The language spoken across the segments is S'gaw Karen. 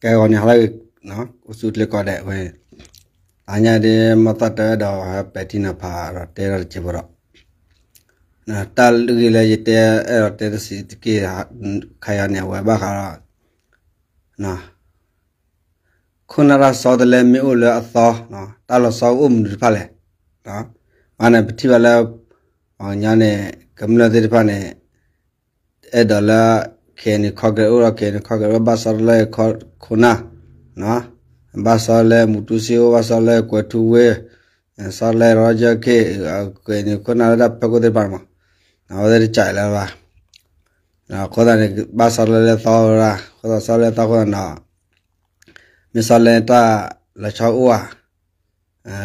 ကဲဂီၤန့ၣ်ဟါလၢ အိၣ်ဆူၣ်ချ့ကိးဂၤဒဲးဝဲ, အါညါဒ်မီၢ်သီတၢ်အဲၣ်ဒိးဟဲပဲာ်ထံနီၤဖးဒီးတဲဒၣ်တစဲးဖိဒီး, တၢ်ဂ့ၢ်လၢယတဲအဲၣ်ဒိးတဲတစဲးတက့ၢ်, ခါအံၤန့ၣ် အဝဲဘၣ်ဃးဒီး ခိၣ်နၢ်တၢ်ဆီတလဲမ့ၢ်အိၣ်လၢအသီ, တၢ်လီၤဆီအိၣ်မနုၤတဖၣ်လဲၣ်. အန့ၣ်ပထံၣ်ဘၣ်လၢ ပှၤကညီန့ၣ် ကမျၢၢ်သ့ၣ်တဖၣ်န့ၣ် အဲၣ်ဒိးလၢ ခဲအံၤန့ၣ် ခီကဲအိၣ်ဒီး ခဲအံၤန့ၣ် ခီကဲအိၣ် ဘၣ်ဆီတလဲ ခိၣ်နၢ်, ဘၣ်ဆီတလဲ မူတူစ့အိၣ် ဘၣ်ဆီတလဲ ကွဲၤထူဝ့ၢ်, ဆီတလဲ ရီကၠၢခ့ၣ်, ခဲအံၤန့ၣ် ခိၣ်နၢ်လၢတၢ်ဖီခိၣ်သ့ၣ်တဖၣ်န့ၣ်မး, အဝဲသ့ၣ်တကးလၢၤဘၣ်. အဃိသတးန့ၣ် ဘၣ်ဆီတလဲလၢသီဝဲဒၣ် အဃိသတးဆီတလဲသီအဃိသတးဒီး မ့ၢ်ဆီတလဲတၢ်လီၤဆီအိၣ်ဧါ,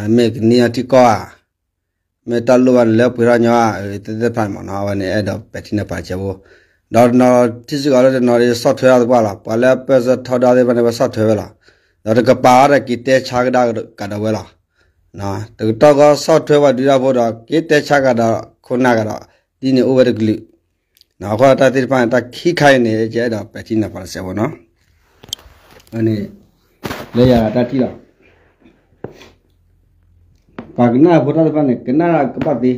မ့ၢ်ကန့ၢ်အီၤထံကီၢ်ဧါ, မ့ၢ်တၢ်လိၣ်ဘၣ်န့ၣ်လၢပှ့ၤထီၣ်ညီဧါ, သ့ၣ်တဖၣ်န့ၣ်မးနီၤ အဝဲန့ၣ်အဲၣ်ဒိးပဲာ်ထံနီၤဖးတစဲးဖိ, ဒီးတနီၤထံၣ်စ့ၢ်ကီးလၢတနီၤဒီးဆီၣ်ထွဲအီၤသပှၢ်လီၤ. ပှၤလၢပၢၢ်ဆၢထီဒါသ့ၣ်တဖၣ်န့ၣ် ဝဲဆီၣ်ထွဲဝဲလီၤ. ဒီးတကပၤအီၤဒီးက့ၤတဲဆါကဒါကဒီးဝဲလီၤ. တကတီၢ်ဃီဆီၣ်ထွဲပှၤဒုးတၢ်ဖိဒီး က့ၤတဲဆါကဒီးခိၣ်နၢ်ကဒီး ဒ်န့ၣ်အိၣ်ဝဲတကလုာ်. အဃိတၢ်သ့ၣ်တဖၣ်န့ၣ် တၢ်ခံခါအံၤန့ၣ် ယအဲၣ်ဒိးပဲာ်ထံနီၤဖးတစဲးဖိနီၤ. န့ၣ် လၢယၤတၢ်ထံၣ်လီၤ. ပှၤကနၣ်ဖိတၢ်သ့ၣ်တဖၣ်န့ၣ် ကနၣ်ကဘၣ်သ့,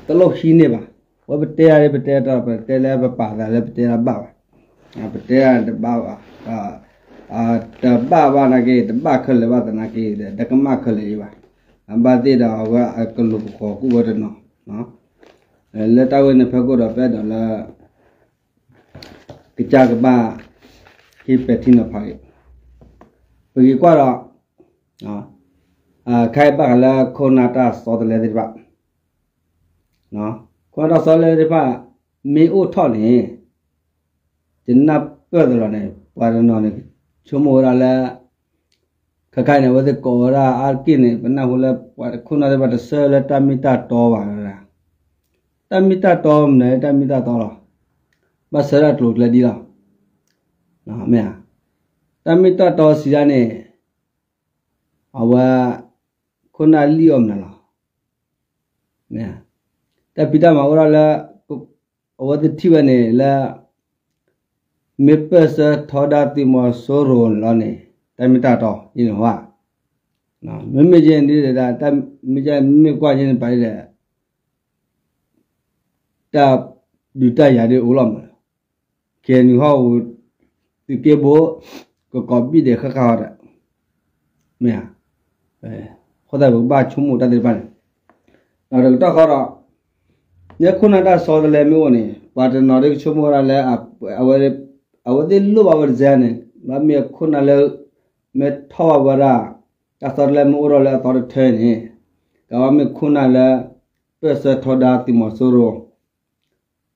တလိၣ်ဟံးန့ၢ်ဘၣ်. ဝဲပတဲဒၣ်ပတဲတၢ် ပတဲလၢပပာ်သးလၢပတဲတၢ်ဘၣ်ဘၣ်, ပတဲတၢ်တဘၣ်ဘၣ်, တဘၣ်ဘၣ်နာ်က့ တဘၣ်ခဲလၢာ်ဘၣ်သနာ်က့ဒီး တကမၣ်ခဲလၢာ်အံၤဘၣ်. အဘၣ်သ့ၣ်ဒီးအဝဲအကလူၤကဃီၤကူၣ်ဝဲတနီၤ လၢတၢ်ဝဲန့ၣ်ဖဲခိၣ်ဒီး ပအဲၣ်ဒိးလၢ ကစၢ်ကဘၣ်ဟ့ၣ်ပဲာ်ထံနီၤဖးက့ၤ, ပက့ၤကွၢ်ဒီး ခဲအံၤဘၣ်ဃးလၢခိၣ်နၢ်တၢ်ဆီတလဲသ့ၣ်တဖၣ်, ခိၣ်နၢ်တၢ်ဆီတလဲသ့ၣ်တဖၣ် မ့ၢ်အိၣ်ထီၣ်န့ၣ် ယနၢ်ပၢၢ်သလီၤန့ၣ် ပှၤတနီၤန့ၣ် ဆိကမိၣ်ဝဲဒၣ်လၢ ခဲခါအံၤန့ၣ် အဝဲသ့ၣ်ကိးဝဲဒၣ်အါတက့ၢ်န့ၣ် ပနၢ်ဟူလၢပှၤခိၣ်နၢ်သ့ၣ်တဖၣ်တဆၢလၢတၢ်မ့ၢ်တၢ်တီဘၣ်ဝဲဒၣ်, တၢ်မ့ၢ်တၢ်တီမနုၤတၢ်မ့ၢ်တၢ်တီလီၤ, ဘၣ်ဆၢဒၣ်ကျိၤကျဲဒ်လီၤ, မ့ၢ်ဧါ, တၢ်မ့ၢ်တၢ်တီစံးဒၣ်န့ၣ် အဝဲ ခိၣ်နၢ်လံၣ်အီၣ်မနုၤလီၤ, မ့ၢ်ဧါ, တၢ်ဖံးတၢ်မၤအိၣ်ဒၣ်လၢ အဝဲသ့ၣ်ထံၣ်ဝဲန့ၣ်လၢ မ့ၢ်ပၢၢ်ဆၢထီဒါသုးမီၤစိရိၤန့ၣ်လီၤန့ၣ် တၢ်မ့ၢ်တၢ်တီအံၤန့ၣ်ဝဲ, မ့မ့ၢ်ယဲန့ၣ်ဒီး တၢ်မ့ၢ်ယဲမ့ၢ်ကွၢ်ယဲန့ၣ်ပာ်ဒ်လဲၣ် တၢ်ဒုးတၢ်ယၤဒ်အိၣ်လီၤမး, ကဲနုာ်ဟီၣ်ဝူ သုးက့ဘိ ကကိးဘံၣ်ဒဲးဃၣ်ဃၣ်ဟီဒီး မ့ၢ်ဧါ, အဃိသတးပကဘၣ်ဆိကမိၣ်တၢ်သ့ၣ်တဖၣ်န့ၣ်, ဒီးတကတီၢ်ဃီဒီး လၢခိၣ်နၢ်တၢ်ဆီတလဲမ့ၢ်အိၣ်န့ၣ် ပှၤတနီၤဒ်ကဆိကမိၣ်ဝဲဒၣ်လၢ အဝဲသ့ၣ်လိၣ်ဘၣ်ဝဲတစဲးန့ၣ် ဘၣ်မ့ၢ်ခိၣ်နၢ်လၢ မ့ၢ်ထီၣ်ဘၣ်ဝဲဒၣ် တၢ်ဆီတလဲမ့ၢ်အိၣ်ထီၣ်လၢအသီတထၢန့ၣ် ကဘၣ်မ့ၢ်ခိၣ်နၢ်လၢ ပၢၢ်ဆၢထီဒါသုးမီၤစိရိၤ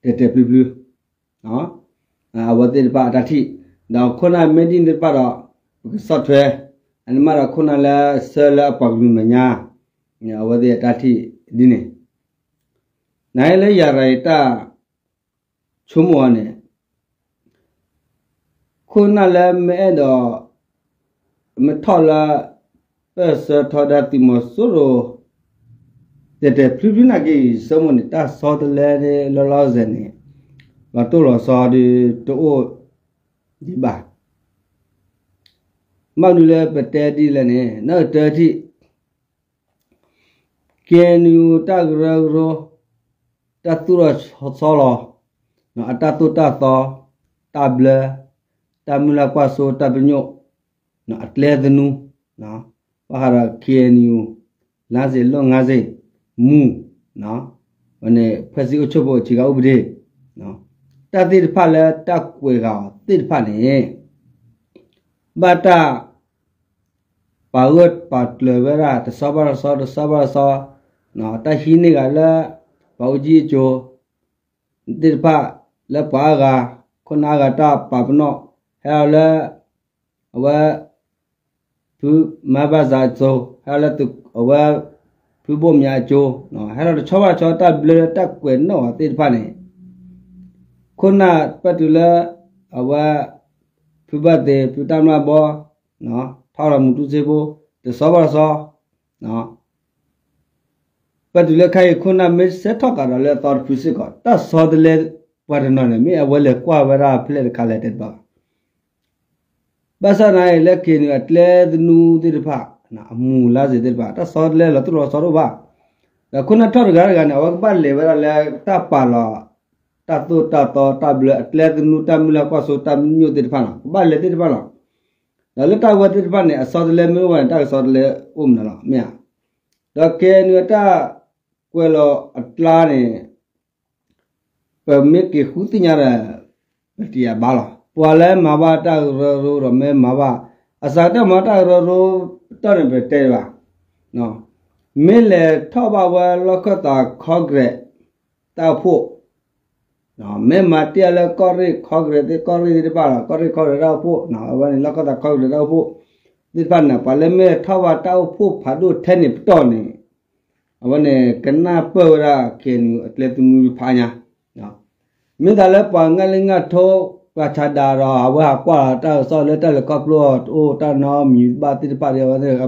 တဲာ်တဲာ်ဖျုဖျု အဝဲသ့ၣ်တဖၣ်အတၢ်ထံၣ်, ဒီးခိၣ်နၢ်မ့ၢ်ဒ်န့ၣ်တဖၣ်ဒီး ပကဆီၣ်ထွဲ, အန့ၣ်မးဒီးခိၣ်နၢ်လၢဆှၢလၢအပှၤကလုာ်မဲာ်ညါ, အဝဲသ့ၣ်အတၢ်ထံၣ်ဒ်န့ၣ်, နလၢယၤရၤအံၤတၢ်ဆိကမိၣ်အီၤန့ၣ် ခိၣ်နၢ်လၢမ့ၢ်အဲၣ်ဒိး မ့ၢ်ထီၣ်လၢ ပၢၢ်ဆၢထီဒါသုးမီၤစိရိၤ တဲာ်တဲာ်ဖျုဖျုနာ်က့ ယဆိကမိၣ်န့ၣ် တၢ်ဆီတလဲန့ၣ် လီၤလီၤဆဲးန့ၣ် လီၤတိၢ်လီၤဆီဒီးတအိၣ်ဒံးဘၣ်. ဘၣ်မနုၤလၢပတဲဒ်လဲၣ်န့ၣ် နကတၢၢ်ထံၣ် ကဲနုာ်တၢ်ကရၢကရိ တၢ်သူၣ်ထီၣ်ဆီလီၤ အတၢ်သိၣ်တၢ်သီ တၢ်ဘျၢ တၢ်မုၢ်လၢ်ကွၢ်စိ တၢ်ပညိၣ် အကျဲသနူ ဘၣ်ဃးဒီး ခ့ၣ်အဲၣ်ယူၣ် လါစ့ၣ်လိၣ်ငါးစ့ၣ် မူ န့ၣ် ဖွဲ့စည်းအုပ်ချုပ်ပုံအခြေခံဥပဒေ တၢ်သ့ၣ်တဖၣ်လၢတၢ်ကွဲးဃာ်အီၤသ့ၣ်တဖၣ်န့ၣ် ဘၣ်တၢ် ပာ်ဂၢၢ်ပာ်ကျၢၤဝဲဒၣ် တဆီဘၣ်တဆီ တဆီဘၣ်တဆီ တၢ်ဟံးန့ၢ်ဂၤလၢ ပှၤအိၣ်ကၠံအစိၤ သ့ၣ်တဖၣ် လၢပှၤအါဂၤ ခိၣ်နၢ်အါဂၤတၢ်ပာ်ပနီၣ် ဟဲလီၤလၢ အဝဲ သုးမၤဘၣ်စၢၤအစိၤ ဟဲလီၤလၢသုး အဝဲ ဖုဘိၣ်မၠးအကၠိ, ဟဲလီၤတဆီဘၣ်တဆီတၢ်ဘျၢလၢတၢ်ကွဲးနီၣ်အီၤသ့ၣ်တဖၣ်န့ၣ်, ခိၣ်နၢ်ပၣ်တုၤလၢ အဝဲ ဖုဘၣ်သ့ ဖုတၢ်မျၢ်ဘီ ထီၣ်လီၤမူတူစ့ဖိ တဆီဘၣ်တဆီ ပၣ်တုၤလၢခါအံၤ ခိၣ်နၢ်မ့ၢ်ဆဲးထီၣ်ကးဒီးလၢအသီတဖုစ့ၢ်ကီး တၢ်ဆီတလဲပှၤတနီၤန့ၣ် မ့ၢ်အဝဲလဲၤကွၢ်ဝဲဒၣ်ဖဲလဲၣ်တခါလဲၣ်တဲတဘၣ်ဘၣ်. ဘၣ်ဆၣ်သနာ်က့ လၢ KNU အကျဲသနူသ့ၣ်တဖၣ် အမူးလါစ့ၤသ့ၣ်တဖၣ် တၢ်ဆီတလဲလီၤတိၢ်လီၤဆီတအိၣ်ဘၣ်. ဒီးခိၣ်နၢ်ထီၣ်တဂၤတဂၤန့ၣ် အဝဲကဘၣ်လဲၤဝဲဒၣ်လၢတၢ်ပာ်လီၤ တၢ်သိၣ်တၢ်သီတၢ်ဘျၢအကျဲသနူတၢ်မုၢ်လၢ်ကွၢ်စိတၢ်မုၢ်ညိၣ်သ့ၣ်တဖၣ်လီၤ. ကဘၣ်လဲၤသ့ၣ်တဖၣ်လီၤ. ဒီးလၢတၢ်ဝဲသ့ၣ်တဖၣ်န့ၣ် အဆီတလဲမ့ၢ်အိၣ်ဘၣ်န့ၣ် တၢ်ကဆီတလဲအိၣ်မနုၤလီၤ မ့ၢ်ဧါ. ဒီး KNU အတၢ်ကွဲးလီၤအကျါန့ၣ် ပမ့ၢ်က့ၤဃုသ့ၣ်ညါဒီး ပတယၤဘၣ်လီၤ. ပှၤလၢမၤဘၣ်တၢ်ကရၢကရိဒီးမ့ၢ်မၤဘၣ် အစးကတၢၢ်မၤတၢ်ကရၢကရိပတီၢ်န့ၣ် ပတဲဘၣ် မ့ၢ်လဲၤထီၣ်ဘၣ်ဝဲလီၢ်ခၢၣ်သး Congress တၢ်အိၣ်ဖှိၣ် မ့ၢ်မၤတ့ၢ်လၢကီၢ်ရ့ၣ် Congress သ့ၣ် ကီၢ်ရ့ၣ်သ့ၣ်တဖၣ်လီၤ ကီၢ်ရ့ၣ် Congress တၢ်အိၣ်ဖှိၣ် အဝဲန့ၣ်လီၢ်ခၢၣ်သး Congress တၢ်အိၣ်ဖှိၣ်သ့ၣ်တဖၣ်န့ၣ် ပှၤလၢမ့ၢ်ထီၣ်ဘၣ်တၢ်အိၣ်ဖှိၣ်ဖးဒိၣ်ထဲန့ၣ်ပတီၢ်န့ၣ် အဝဲန့ၣ်ကနၢ်ပၢၢ်ဝဲဒၣ် KNU အကျဲသနူဖးညါ မ့ၢ်သးလၢပှၤငါလံငါထိ ပှၤဆးဒးဒီး အဝဲဟးကွၢ်တၢ်ကစီၣ်လၢတၢ်လဲၤခီဖျိအီၤတအိၣ် တၢ်နီတမံၤဘၣ်သ့ၣ်တဖၣ်ဒီး အဝဲသ့ၣ်တဖၣ်ဒီးက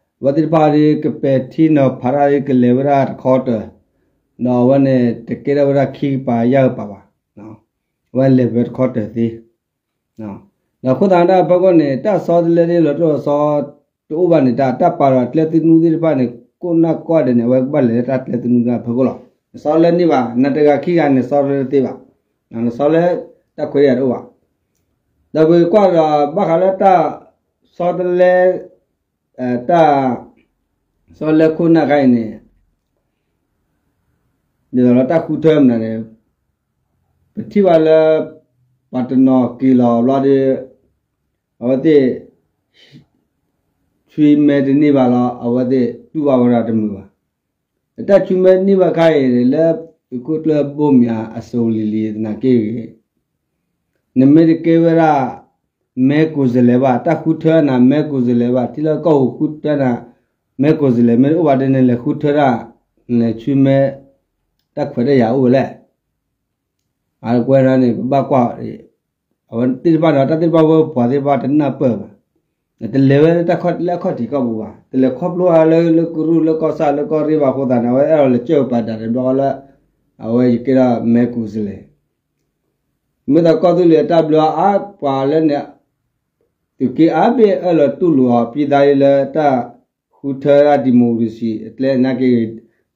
ပဲာ်ထံနီၤဖးတၢ်ဒီး ကလဲၤဝဲဒၣ်တခီတၢၤ ဒီးအဝဲန့ၣ်တကဲထီၣ်ဝဲဒၣ်ခံကပၤယၢ်ကပၤဘၣ် အဝဲလဲၤဝဲတခီတၢၤသ့ ဒီးအဃိသတးတၢ်ဖီခိၣ်န့ၣ် တၢ်ဆီတလဲသ့ၣ်လီၤတိၢ်လီၤဆီတအိၣ်ဘၣ်န့ၣ် တၢ် တၢ်ပာ်ဒီးကျဲသနူသ့ၣ်တဖၣ်န့ၣ် ကိးနၢ်ကိးဂၤဒဲးန့ၣ် အဝဲကဘၣ်လဲၤလၢတၢ်ကျဲသနူတၢ်ဖီခိၣ်လီၤ. နဆီတလဲန့ၢ်ဘၣ် နတဂၤခံဂၤန့ၣ် ဆီတလဲတသ့ဘၣ်. နဆီတလဲတၢ်ခွဲးတၢ်ယာ်တအိၣ်ဘၣ်. ဒီးပကွၢ်ဒီးဘၣ်ဃးလၢတၢ်ဆီတလဲ တၢ် ဆီတလဲခိၣ်နၢ်ခါအံၤန့ၣ် ဒ်သိးလၢတၢ်ဃုထၢမနုၤန့ၣ် ပထံၣ်ဘၣ်လၢ ပှၤတနီၤက့ၤလီၤဘျီဒီး အဝဲသ့ၣ် ဆွံမဲတန့ၢ်ဘၣ်လီၤ အဝဲသ့ၣ်တူၢ်ဘၣ်ဝဲဒၣ်တမုာ်ဘၣ်. တၢ်ဆွံမဲတန့ၢ်ဘၣ်ခါအံၤန့ၣ် လၢသုးခိၣ်ကျၢၢ်ဘိၣ်မၠးအစိၤလံၤလံၤသနာ်က့ဂ့ၤ နမ့ၢ်တကဲဝဲဒၣ် မဲကိုယ်စားလှယ်ဘၣ် တၢ်ဃုထၢနၤ မဲကိုယ်စားလှယ်ဘၣ် ထံလၢကီၢ်ပူၤဃုထၢနၤ မဲကိုယ်စားလှယ် မ့ၢ်တအိၣ်ဘၣ်ဒီး နလဲၤဃုထၢတၢ် နလဲၤဆွံမဲ တၢ်ခွဲးတၢ်ယာ်အိၣ်ဝဲလဲၣ်. အကွဲးန့ၣ် ပဘၣ်ကွၢ် အဝဲသ့ၣ်တဖၣ်န့ၣ် တၢ်သ့ၣ်တဖၣ်ဝဲပှၤသ့ၣ်တဖၣ်တနၢ်ပၢၢ်ဘၣ်. တလဲၤဝဲလၢတၢ်ခီၣ်ထံးကီၢ်ပူၤဘၣ် တလဲၤခီဖျိလၢ လၢကရူၢ်လၢကီၢ်ဆၣ်လၢကီၢ်ရ့ၣ်ဘၣ်အဃိသတးန့ၣ် အဝဲအဲၣ်ဒိးလဲၤကၢၢ်ပာ်ဒၣ်တဘျီလၢ အဝဲယကဲဒၣ်မဲကိုယ်စားလှယ် မ့ၢ်သးကီၢ်သူလ့ၤအတၢ်ဘျၢအါပှၤလၢန့ၣ် သုးက့အါဘ့ၣ်အၢၣ်လီၤတူၢ်လိာ်အီၤ ပြည်သူ့လၢတၢ်ဃုထၢဒၣ် democracy အကျဲနာ်က့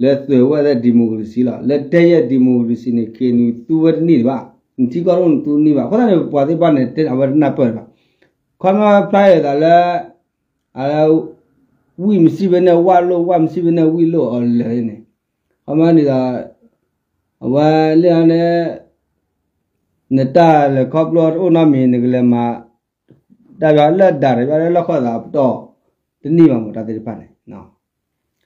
လၢသုးဝဲဒၣ် democracy လီၤ လၢတဲယဲၢ် democracy န့ၣ် KNU သူဝဲတန့ၢ်ဘၣ် နထံကီၢ်တအိၣ်နသူတန့ၢ်ဘၣ် အဃိသတးန့ၣ် ပှၤသ့ၣ်တဖၣ်န့ၣ် အဝဲတနၢ်ပၢၢ်ဘၣ် ခီမ့ၢ်ဖျါအသးလၢ ဝံၣ်မစံးဖဲန့ၣ် ဝၣ်လိၣ် ဝၣ်မစံးဖဲန့ၣ် ဝံၣ်လိၣ်အီၤလၢာ်န့ၣ် ခီမ့ၢ်ဒ်သိး အဝဲလၢန့ၣ် နတၢ်လဲၤခီဖျိတအိၣ်နီတမံၤ နကလဲၤမၤ တၢ်ဘၣ်လၢဒၣ်တဘၣ်လၢလီၢ်ခၢၣ်သးပတီၢ် တန့ၢ်ဘၣ်မ့ၢ်တၢ်သ့ၣ်တဖၣ်န့ၣ်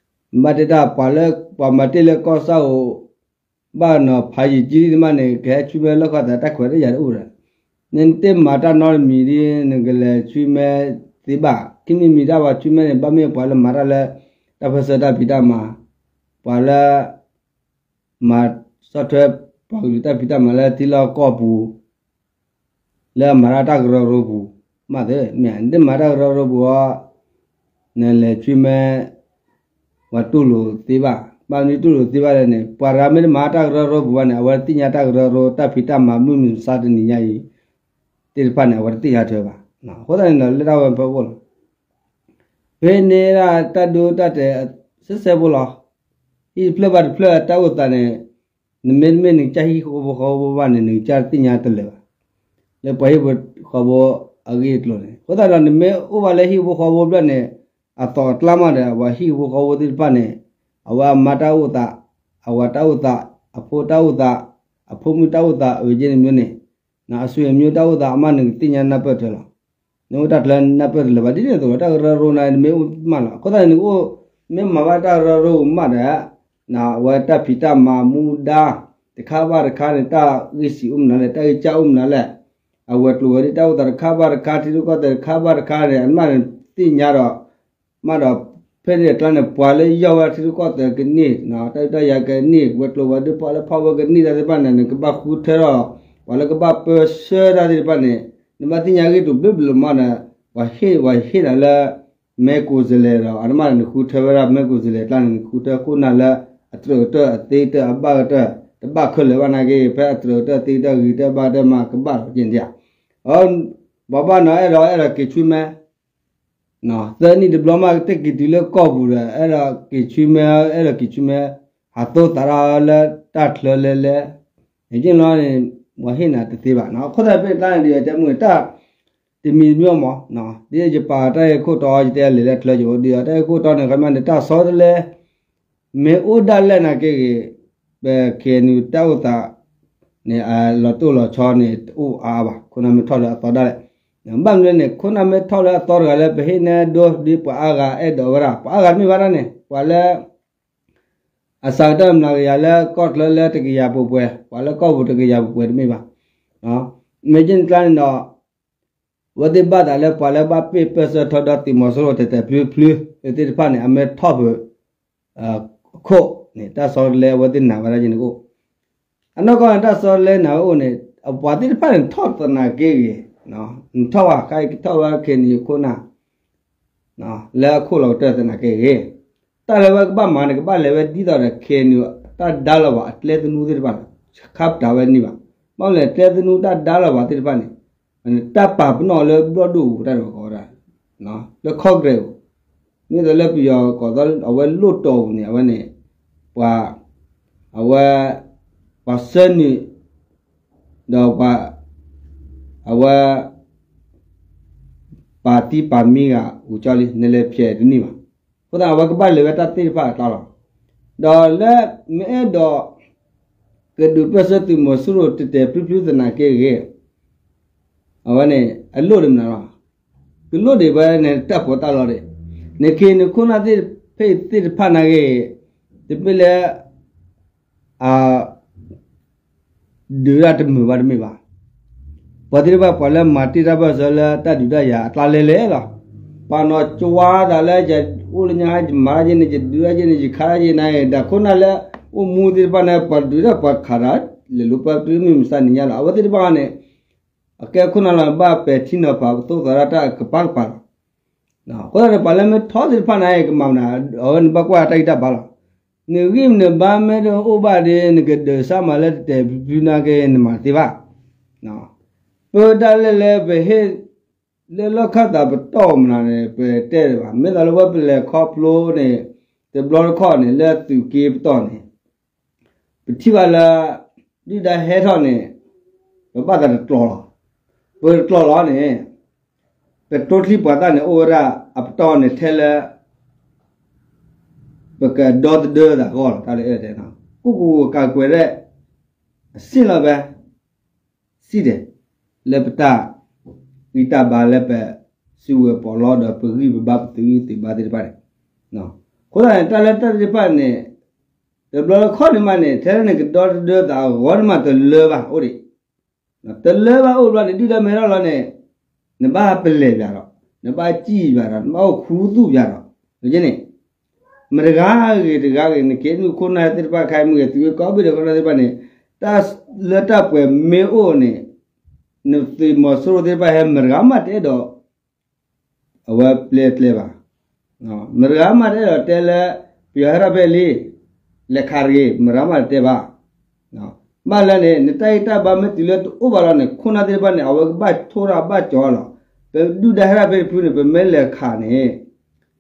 ဘၣ်တဲတၢ်ပှၤလၢ ပှၤမၤတ့ၢ်လၢကီၢ်ဆၣ်ဧိၤ ဘၣ်နီၤဖးယံာ်ကံဒ်မးန့ၣ် ကဟဲဆွံမဲလီၢ်ခၢၣ်သးတၢ်ခွဲးတၢ်ယာ်တအိၣ်ဒီး နတ့ၢ်မၤတၢ်နီတမံၤဒ် နကလဲၤဆွံမဲသ့ဘၣ် ခံမံၤမံၤတၢ်ပှၤဆွံမဲန့ၣ် ဘၣ်မ့ၢ်ပှၤလၢမၤတၢ်လၢ တၢ်ပၢၢ်ဆၢတၢ်ဖံးတၢ်မၤ ပှၤလၢ မၤဆီၣ်ထွဲ ပှၤကလုာ်တၢ်ဖံးတၢ်မၤလၢထံလီၢ်ကီၢ်ပူၤ လၢအမၤတၢ်တၢ်ကရၢကရိပူၤ မးသ့ မ့ၢ်နတ့ၢ်မၤတၢ်ကရၢကရိပူၤအီၤ နလဲၤဆွံမဲ ပှၤတူၢ်လိာ်သ့ဘၣ် ဘၣ်မနုၤတူၢ်လိာ်သ့ဘၣ်လဲၣ်န့ၣ် ပှၤတဂၤမ့ၢ်တမၤတၢ်ကရၢကရိပူၤဘၣ်န့ၣ် အဝဲတသ့ၣ်ညါတၢ်ကရၢကရိတၢ်ဖံးတၢ်မၤမုၢ်မဆါတနံၤညါအံၤ သ့ၣ်တဖၣ်န့ၣ် အဝဲတသ့ၣ်ညါထွဲဘၣ်. အဃိသတးန့ၣ်ဒီး လၢတၢ်ဝဲဖၢခိၣ်လီၤ ဖဲန့ၣ်ဒၣ်တၢ်ဒိတၢ်တဲာ် စဲစဲဖိလီၤ. ဟံၣ်တဖျၢၣ်ဘၣ်တဖျၢၣ်တၢ်အိၣ်သးန့ၣ် နမ့တမ့ၢ်နကစၢ်ဟံၣ်ဖိဃီဖိဘၣ်န့ၣ် နကစၢ်တသ့ၣ်ညါတလၢာ်ဘၣ် လၢပှၤဟံၣ်ဖိဃီဖိအဂ့ၢ်အကျိၤန့ၣ် အဃိသတးဒီး နမ့ၢ်အိၣ်ဘၣ်လၢဟံၣ်ဖိဃီဖိဖျၢၣ်န့ၣ် အသီးအကျါမးဒီး ပှၤဟံၣ်ဖိဃီဖိသ့ၣ်တဖၣ်န့ၣ် အဝဲအမါတၢ်အိၣ်သး အဝၤတၢ်အိၣ်သး အဖိတၢ်အိၣ်သး အဖိမုၣ်တၢ်အိၣ်သး အဝဲကဲန့ၣ်မ့ၢ်န့ၣ် အဆွေမျိုးတၢ်အိၣ်သးအမး နကသ့ၣ်ညါနၢ်ပၢၢ်ထွဲလီၤ. နအိၣ်တၢ်ကျဲနၢ်ပၢၢ်တလၢာ်ဘၣ် ဒ်န့ၣ်အသိးလီၤ တၢ်ကရၢကရိန့ၣ် နမ့ၢ်အိၣ်မးလီၤ. အဃိသတးန့ၣ် နကအိၣ် မ့ၢ်မၤဘၣ်တၢ်ကရၢကရိမးဒီး အဝဲတၢ်ဖံးတၢ်မၤမူဒါ တခါဘၣ်တခါန့ၣ် တၢ်ဂံၢ်စံးအိၣ်မနုၤလဲၣ် တၢ်ဂံၢ်စၢ်အိၣ်မနုၤလဲၣ် အဝဲၤကျိၤဝဲၤဒ်တၢ်အိၣ်သးတခါဘၣ်တခါ ထံရူၢ်ကီၢ်သဲးတခါဘၣ်တခါန့ၣ် အမးန့ၣ်သ့ၣ်ညါဒီး မးဒီး ဖဲန့ၣ်အကျါန့ၣ် ပှၤလၢယီၢ်ဝဲထံရူၢ်ကီၢ်သဲးကန့ၢ်, တၢ်ဒုးတၢ်ယၤကန့ၢ်, ဝဲၤကျိၤဝဲၤဒ့ဖီၣ်လၢဖီၣ်ဝဲကန့ၢ်တၢ်သ့ၣ်တဖၣ်န့ၣ် နကဘၣ်ဃုထၢထီၣ်, ပှၤလၢကဘၣ်ပၢဆှၢတၢ်သ့ၣ်တဖၣ်န့ၣ် နဘၣ်သ့ၣ်ညါဂ့ၢ်တဘျုးဘျုးမးဒီး ပှၤဟ့ၣ်ပှၤဟ့ၣ်နၤလၢ မဲာ်ကိုယ်စားလှယ်ဒီး အတမ့ၢ်န့ၣ် နဃုထၢဝဲဒၣ် မဲာ်ကိုယ်စားလှယ်အကျါန့ၣ် နဃုထၢခိၣ်နၢ်လၢ အတြၢၤကတၢၢ် အသ့ကတၢၢ် အဘၣ်ကတၢၢ် တဘၣ်ခဲလၢာ်ဘၣ်နာ်က့ ဖဲအတြၢၤကတၢၢ် အသ့ကတၢၢ် အဂ့ၤကတၢၢ် အဘၣ်ကတၢၢ်မး ကဘၣ်လီၤက့ၤဒ်ဧါ. ဘၣ်ဘၣ်နီၤ အဲၣ်ဒိး အဲၣ်ဒိးက့ၤဆွံမဲ သၢနံၣ်တဘျီမး တက့ၤတုၤလၢကီၢ်ပူၤဒီး အဲၣ်ဒိးက့ၤဆွံမဲ အဲၣ်ဒိးက့ၤဆွံမဲ ဟးသိသးတၢ်လၢတၢ်ချၢလဲလဲ ယက့ၢ်လီၤန့ၣ် ပှၤဟ့ၣ်နၤတသ့ဘၣ်နီၤ. အဃိသတးဖဲန့ၣ်တၢ်န့ၣ်ဒီး တဲမုၢ်တၢ် တမံၤတမံၤမး ဒ်ယပာ်တၢ်ဂ့ၢ်ခိၣ်တီ ယတဲလဲၤလၢချၢယအိၣ်ဒ်ဒီး တၢ်ဂ့ၢ်ခိၣ်တီန့ၣ် ခီမ့ၢ်န့ၣ် တၢ်ဆီတလဲ မ့ၢ်အိၣ်ဒၣ်လဲာ်နာ်က့ဂ့ၤ ပ ခ့ၣ်အဲၣ်ယူၣ် တၢ်အိၣ်သးန့ၣ် အလီၤတိၢ်လီၤဆီန့ၣ် တအိၣ်အါအါဘၣ်. ခိၣ်နၢ်မ့ၢ်ထီၣ်လၢအသီဒၣ်လဲာ်. ဘၣ်မနုၤလဲၣ်န့ၣ် ခိၣ်နၢ်မ့ၢ်ထီၣ်လၢအသီတဂၤလၢ ပဟ့ၣ်နဲဒိ ဒ်ပှၤအါဂၤအဲၣ်ဒိးဝဲဒၣ် ပှၤအါဂၤတမ့ၢ်ဘၣ်ဒၣ်န့ၣ် ပှၤလၢ အစှၤကတၢၢ်မျးကယၤလၢကီၢ်ချၢလၢတကယၤပှဲၤပှဲၤ ပှၤလၢကီၢ်ပူၤတကယၤပှဲၤပှဲၤတမ့ၢ်ဘၣ်. မ့ၢ်က့န့ၣ်ကျါန့ၣ်ဒီး အဝဲသ့ၣ်ဘၣ်သးလၢပှၤလၢဘၣ်ပ့ၢ်ပၢၢ်ဆၢထီၣ်ဒီးသုးမီၤစိရိၤတဲာ်တဲာ်ဖျုဖျုသ့ၣ်တဖၣ်န့ၣ် အမ့ၢ်ထီၣ်ဖုး ခိၣ်န့ၣ် တၢ်ဆီတလဲအဝဲသ့ၣ်နာ်ဝဲဒၣ်က့န့ၣ်အိၣ်. အနီၢ်ကီၢ်န့ၣ် တၢ်ဆီတလဲနာ်ဝဲအိၣ်န့ၣ် အပှၤသ့ၣ်တဖၣ်န့ၣ်ထီၣ်သနာ်က့ဂ့ၤ, နထီၣ်ဘၣ်ခါအံၤကထီၣ်ဝဲခ့ၣ်အဲၣ်ယူၣ်ခိၣ်နၢ် လၢအခိၣ်လီၤကတၢၢ်သနာ်က့ဂ့ၤ, တၢ်လၢဝဲကဘၣ်မၤန့ၣ် ကဘၣ်လဲၤဝဲဒ်သိးဒီး ခ့ၣ်အဲၣ်ယူၣ် တၢ်ဒါလီၤဘၣ်အကျဲသနူသ့ၣ်တဖၣ်န့ၣ် ခါပတာ်ဝဲန့ၣ်ဘၣ်. ဘၣ်မနုၤလဲၣ် ကျဲသနူတၢ်ဒါလီၤဘၣ်သ့ၣ်တဖၣ်န့ၣ် တၢ်ပာ်ပနီၣ်လၢဘျီၣ်ဒိၣ်ပူၤတၢ်ဒိးကီးဝဲဒၣ် လၢ Congress ပူၤ, မ့ၢ်သိးလၢပယီၤကီးသီအဝဲလိၣ်တီၢ်ပူၤန့ၣ် အဝဲန့ၣ် ပှၤ အဝဲ ပှၤဆှၢနုာ် ဒီးပှၤ အဝဲ ပာ်တံၢ်ပာ်မံဂၤ အိၣ်ကၠီလံ နလဲၤဖျဲးတန့ၢ်ဘၣ်. အဃိသတး အဝဲကဘၣ်လဲၤဝဲတၢ်သ့ၣ်တဖၣ်အကျါလီၤ. ဒီးလၢမ့ၢ်အဲၣ်ဒိး ကဒုးပၢၢ်ဆၢသုးမီၤစိရိၤတဲာ်တဲာ်ဖျုဖျုသနာ်က့ဂ့ၤ အဝဲန့ၣ် အလိၣ်ဒံးမနုၤလီၤ. ကလိၣ်ဒံးဝဲန့ၣ် တၢ်ပီးတၢ်လီဒံး, နခ့ၣ်အဲၣ်ယူၣ်ခိၣ်နၢ်သ့ၣ်ဖဲသ့ၣ်တဖၣ်နာ်က့ တမ့ၢ်လၢ အ ဒုးတၢ်တမုာ်ဘၣ်တမ့ၢ်ဘၣ်. ပှၤသ့ၣ်တဖၣ်ပှၤလၢမၤတ့ၢ်တၢ်ပၢၢ်ဆၢလၢတၢ်ဒုးတၢ်ယၤအကျါလဲလဲလီၤ. ပှၤနီၢ်ကဝါသးလၢ ယအိၣ်လၢညါ ယမၤတၢ်ယဲန့ၣ် ယဒုးတၢ်ယဲန့ၣ် ယခးတၢ်ယဲန့ၣ် ဒီးခိၣ်နၢ်လၢအိၣ်မူသ့ၣ်တဖၣ်န့ၣ် ပှၤဒုးတၢ်ပှၤခးတၢ် လဲၤလိာ်ပၢတမ့ၢ်မဆါန့ၣ်ညါလီၤ. အဝဲသ့ၣ်တဖၣ်န့ၣ် အကဲခိၣ်နၢ်လီၤ ဘၣ်ပဲာ်ထံနီၤဖးပသိးသးဒၣ်တၢ်ကပၤကပၤလီၤ. အဃိသတးန့ၣ် ပှၤလၢမ့ၢ်ထီသ့ၣ်တဖၣ်န့ၣ် ကမၤမနုၤ အဝဲန့ၣ်ဘၣ်ကွၢ်တၢ်ဂံၢ်တၢ်ဘါလီၤ. နဂံၢ်နဘါမ့ၢ်တအိၣ်ဘၣ်ဒီး နကဒုးစၢ်မၤလၢတတဲာ်ဖျုဖျုနာ်က့ နမၤတသ့ဘၣ်. ပတၢ်လဲၤလၢပဟ့ၣ် လၢလီၢ်ခၢၣ်သးပတီၢ်မနုၤန့ၣ် ပတဲတဘၣ်. မ့ၢ်သိးလၢဝဲပလဲၤခီဖျိန့ၣ် တဘျီတခီၣ်န့ၣ် လၢသုးက့ပတီၢ်န့ၣ် ပထံၣ်ဘၣ်လၢ ဒုၣ်ဒါဟဲထီၣ်န့ၣ် ပဘၣ်သးတကျိၤလီၤ. ပတကျိၤလီၤန့ၣ် ပတိထံပှၤသၣ်န့ၣ် အိၣ်ဝဲဒၣ်အပတီၢ်န့ၣ်ထဲလၢ ပကဒီသဒၢသးဂီၢ်လီၤ. တၢ်လၢအဲၣ်တဲနီၤ ကူၣ်ကူၣ်ကးကွဲးရဲၣ် အစံၣ်လီၤဖဲ စံၣ်တဲၤ လၢပတၢ်ဂံၢ်တၢ်ဘါလၢပစုကဝဲၤပီးလီဒီး ပဂံၢ်ပဘါပသုးဂံၢ်သုးဘါသ့ၣ်တဖၣ်န့ၣ် အဃိသတးန့ၣ် တၢ်လၢတၢ်သ့ၣ်တဖၣ်န့ၣ် တဘျီတခီၣ်န့ၣ်မးန့ၣ် ထဲန့ၣ်ကဒီတဒၢသးအဂီၢ်န့ၣ်မး တလၢဘၣ်အိၣ်ဒံး တလၢဘၣ်အိၣ်ဘျီန့ၣ် ဒုၣ်ဒါမ့ၢ်ထီၣ်လီၤန့ၣ် နဘၣ်ပလဲၤပၠးဒီး နဘၣ်စံၣ်ပၠးဒီး နဘၣ်အိၣ်ခူသူၣ်ပၠးဒီး န့ၣ် မတဂၤဂ့ၤတဂၤဂ့ၤ နခ့ၣ်အဲၣ်ယူၣ်ခိၣ်နၢ်သ့ၣ်တဖၣ် ခဲအံၤမ့ၢ်ဂ့ၤ သုးက့ကိးဘ့ၣ်ဒီးခိၣ်နၢ်သ့ၣ်တဖၣ်န့ၣ် တၢ်လၢတၢ်ပှဲၤမ့ၢ်အိၣ်န့ၣ် နသုးမီၤစိရိၤသ့ၣ်တဖၣ်ဟဲ မတဂၤမးတအဲၣ်ဒိး အဝဲပျဲကျဲဘၣ်. မတဂၤမးတအဲၣ်ဒိးတဲလၢ ပယီၤဟဲထီၣ်ဖဲလံ လဲၤခးတဂ့ၤ မတဂၤမးတတဲဘၣ်. ဘၣ်လၢန့ၣ် နတၢ်ဂံၢ်တၢ်ဘါမ့ၢ်တုၤလၢတအိၣ်ဘၣ်လီၤန့ၣ် ခိၣ်နၢ်သ့ၣ်တဖၣ်န့ၣ် အဝဲကဘၣ်ထိၣ်ထီၣ်ဘၣ်ကၠီလီၤ. ပဒုၣ်ဒါဟဲထီၣ်ဖဲတဖုန့ၣ် ပမ့ၢ်လဲၤခးန့ၣ်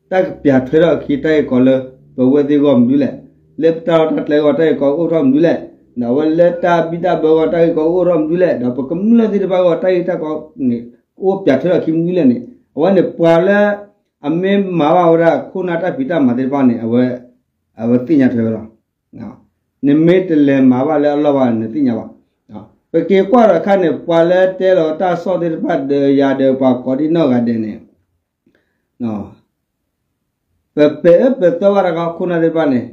တၢ်ကပျးထွဲထီၣ်အခံတၢ်ဂ့ၢ်ကီလၢ ပဝဲသ့ၣ်ဂီၢ်မနုၤလဲၣ်, လၢပတၢ်လီၢ်တၢ်ကျဲအဂီၢ် တၢ်ဂ့ၢ်ကီကအိၣ်ထီၣ်မနုၤလဲၣ်, ဒီးအဝဲလၢတၢ်ဘံၣ်တၢ်ဘၢအဂီၢ် တၢ်ဂ့ၢ်ကီကအိၣ်ထီၣ်မနုၤလဲၣ်, ဒီးပကမျၢၢ်သ့ၣ်တဖၣ်အဂီၢ် တၢ်ဂ့ၢ်တၢ်ကီန့ၣ် ကအိၣ်ပျးထွဲထီၣ်အခံမနုၤလဲၣ်န့ၣ် အဝဲန့ၣ်ပှၤလၢ အမ့ၢ်မၤဘၣ်ဝဲဒၣ်ခိၣ်နၢ်တၢ်ဖံးတၢ်မၤသ့ၣ်တဖၣ်န့ၣ် အဝဲ အဝဲသ့ၣ်ညါထွဲဝဲလီၤ. နမ့ၢ်တလဲၤမၤဘၣ်လၢအလီၢ်ဘၣ် နသ့ၣ်ညါဘၣ်. ပက့ၤကွၢ်ဒီးအခါန့ၣ် ပှၤလၢတဲလီၤတၢ်ဆီၣ်သ့ၣ်တဖၣ်ဒီးယၤဒီးပှၤကိးဒံနီၢ်ဂၤဒဲးန့ၣ် ပပဲာ်အၢပဲာ်သီဘၣ်တၢ်ခီခိၣ်နၢ်သ့ၣ်တဖၣ်န့ၣ်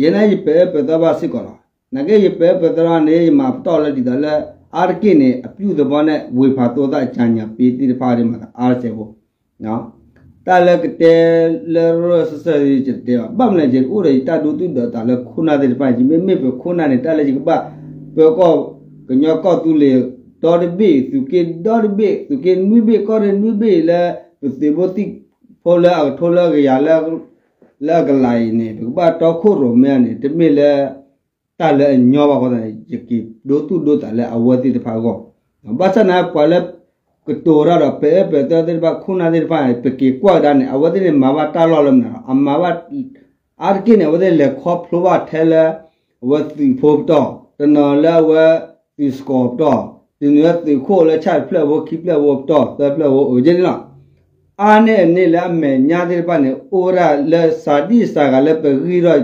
ယဲန့ၣ်ယပဲာ်အၢပဲာ်သီဘၣ်စ့ၢ်ကီးလီၤ. နာ်က့ယပဲာ်အၢပဲာ်သီဘၣ်န့ၣ် ယမၤပတီၢ်လၢဒ်သိးလၢ အါတက့ၢ်န့ၣ် အပြုသဘောနဲ့ ဝေဖန်သုံးသပ်အကြံဉာဏ်ပေးသ့ၣ်တဖၣ်ဒ်မးအါတစဲးဖိ ပ တၢ်လၢကတဲလၢရၢၢ်စၢၢ်စၢၢ်ယတတဲဘၣ်. ဘၣ်မနုၤလဲၣ် ယအိၣ်ဒီးယတၢ်ဒိသူၣ်ဒိသးလၢခိၣ်နၢ်သ့ၣ်တဖၣ်, ယမ့မ့ၢ်ပခိၣ်နၢ်န့ၣ် တၢ်လၢယကဘၣ်ပၢကီၢ် ကညီကီၢ်သူလ့ၤဒီတဘ့ၣ်, သုးက့ဒီတဘ့ၣ်, သုးက့နွံဘ့ၣ်, ကီၢ်ရ့ၣ်နွံဘ့ၣ်လၢ ပသုးဖိသံၣ်ဖိလၢအကထိလၢအကယၤလၢ လၢအကလးအံၤန့ၣ် ပကဘၣ်တီခိၣ်ရိၣ်မဲန့ၣ် တမ့ၢ်လၢ တၢ်လၢအညီဘၣ်အဃိသတးန့ၣ် ယက့ၤဒိသူၣ်ဒိသးလၢအဝဲသ့ၣ်တဖၣ်အဂီၢ်. ဘၣ်ဆၣ်သနာ်က့ ပှၤလၢကတိၤတၢ်ဒီး ပအဲၣ်ပသီသ့ၣ်တဖၣ် ခိၣ်နၢ်သ့ၣ်တဖၣ်န့ၣ် ပက့ၤကွၢ်ကဒါန့ၣ် အဝဲသ့ၣ်န့ၣ် မၤဘၣ်တၢ်လီၢ်လၢမနုၤလဲၣ်, အမၤဘၣ် အါတက့ၢ်န့ၣ် အဝဲသ့ၣ်လဲၤခီဖျိဘၣ်ထဲလၢ အဝဲသုးဖိပတီၢ်, တနီၤလၢအဝဲသုးစကီၤပတီၢ်, တနုၤလၢသုးခိၣ်လၢဆၣ်တဖျၢၣ်ဖိ ခံဖျၢၣ်ဖိပတီၢ်, သၢဖျၢၣ်ဖိ အကဲန့ၣ်လီၤ. အါန့ၢ်အန့ၣ်လၢအမဲာ်ညါသ့ၣ်တဖၣ်န့ၣ် အိၣ်ဝဲဒၣ်လၢစၤဒံၣ်စၤဂၤလၢပဂံၢ်ထီၣ်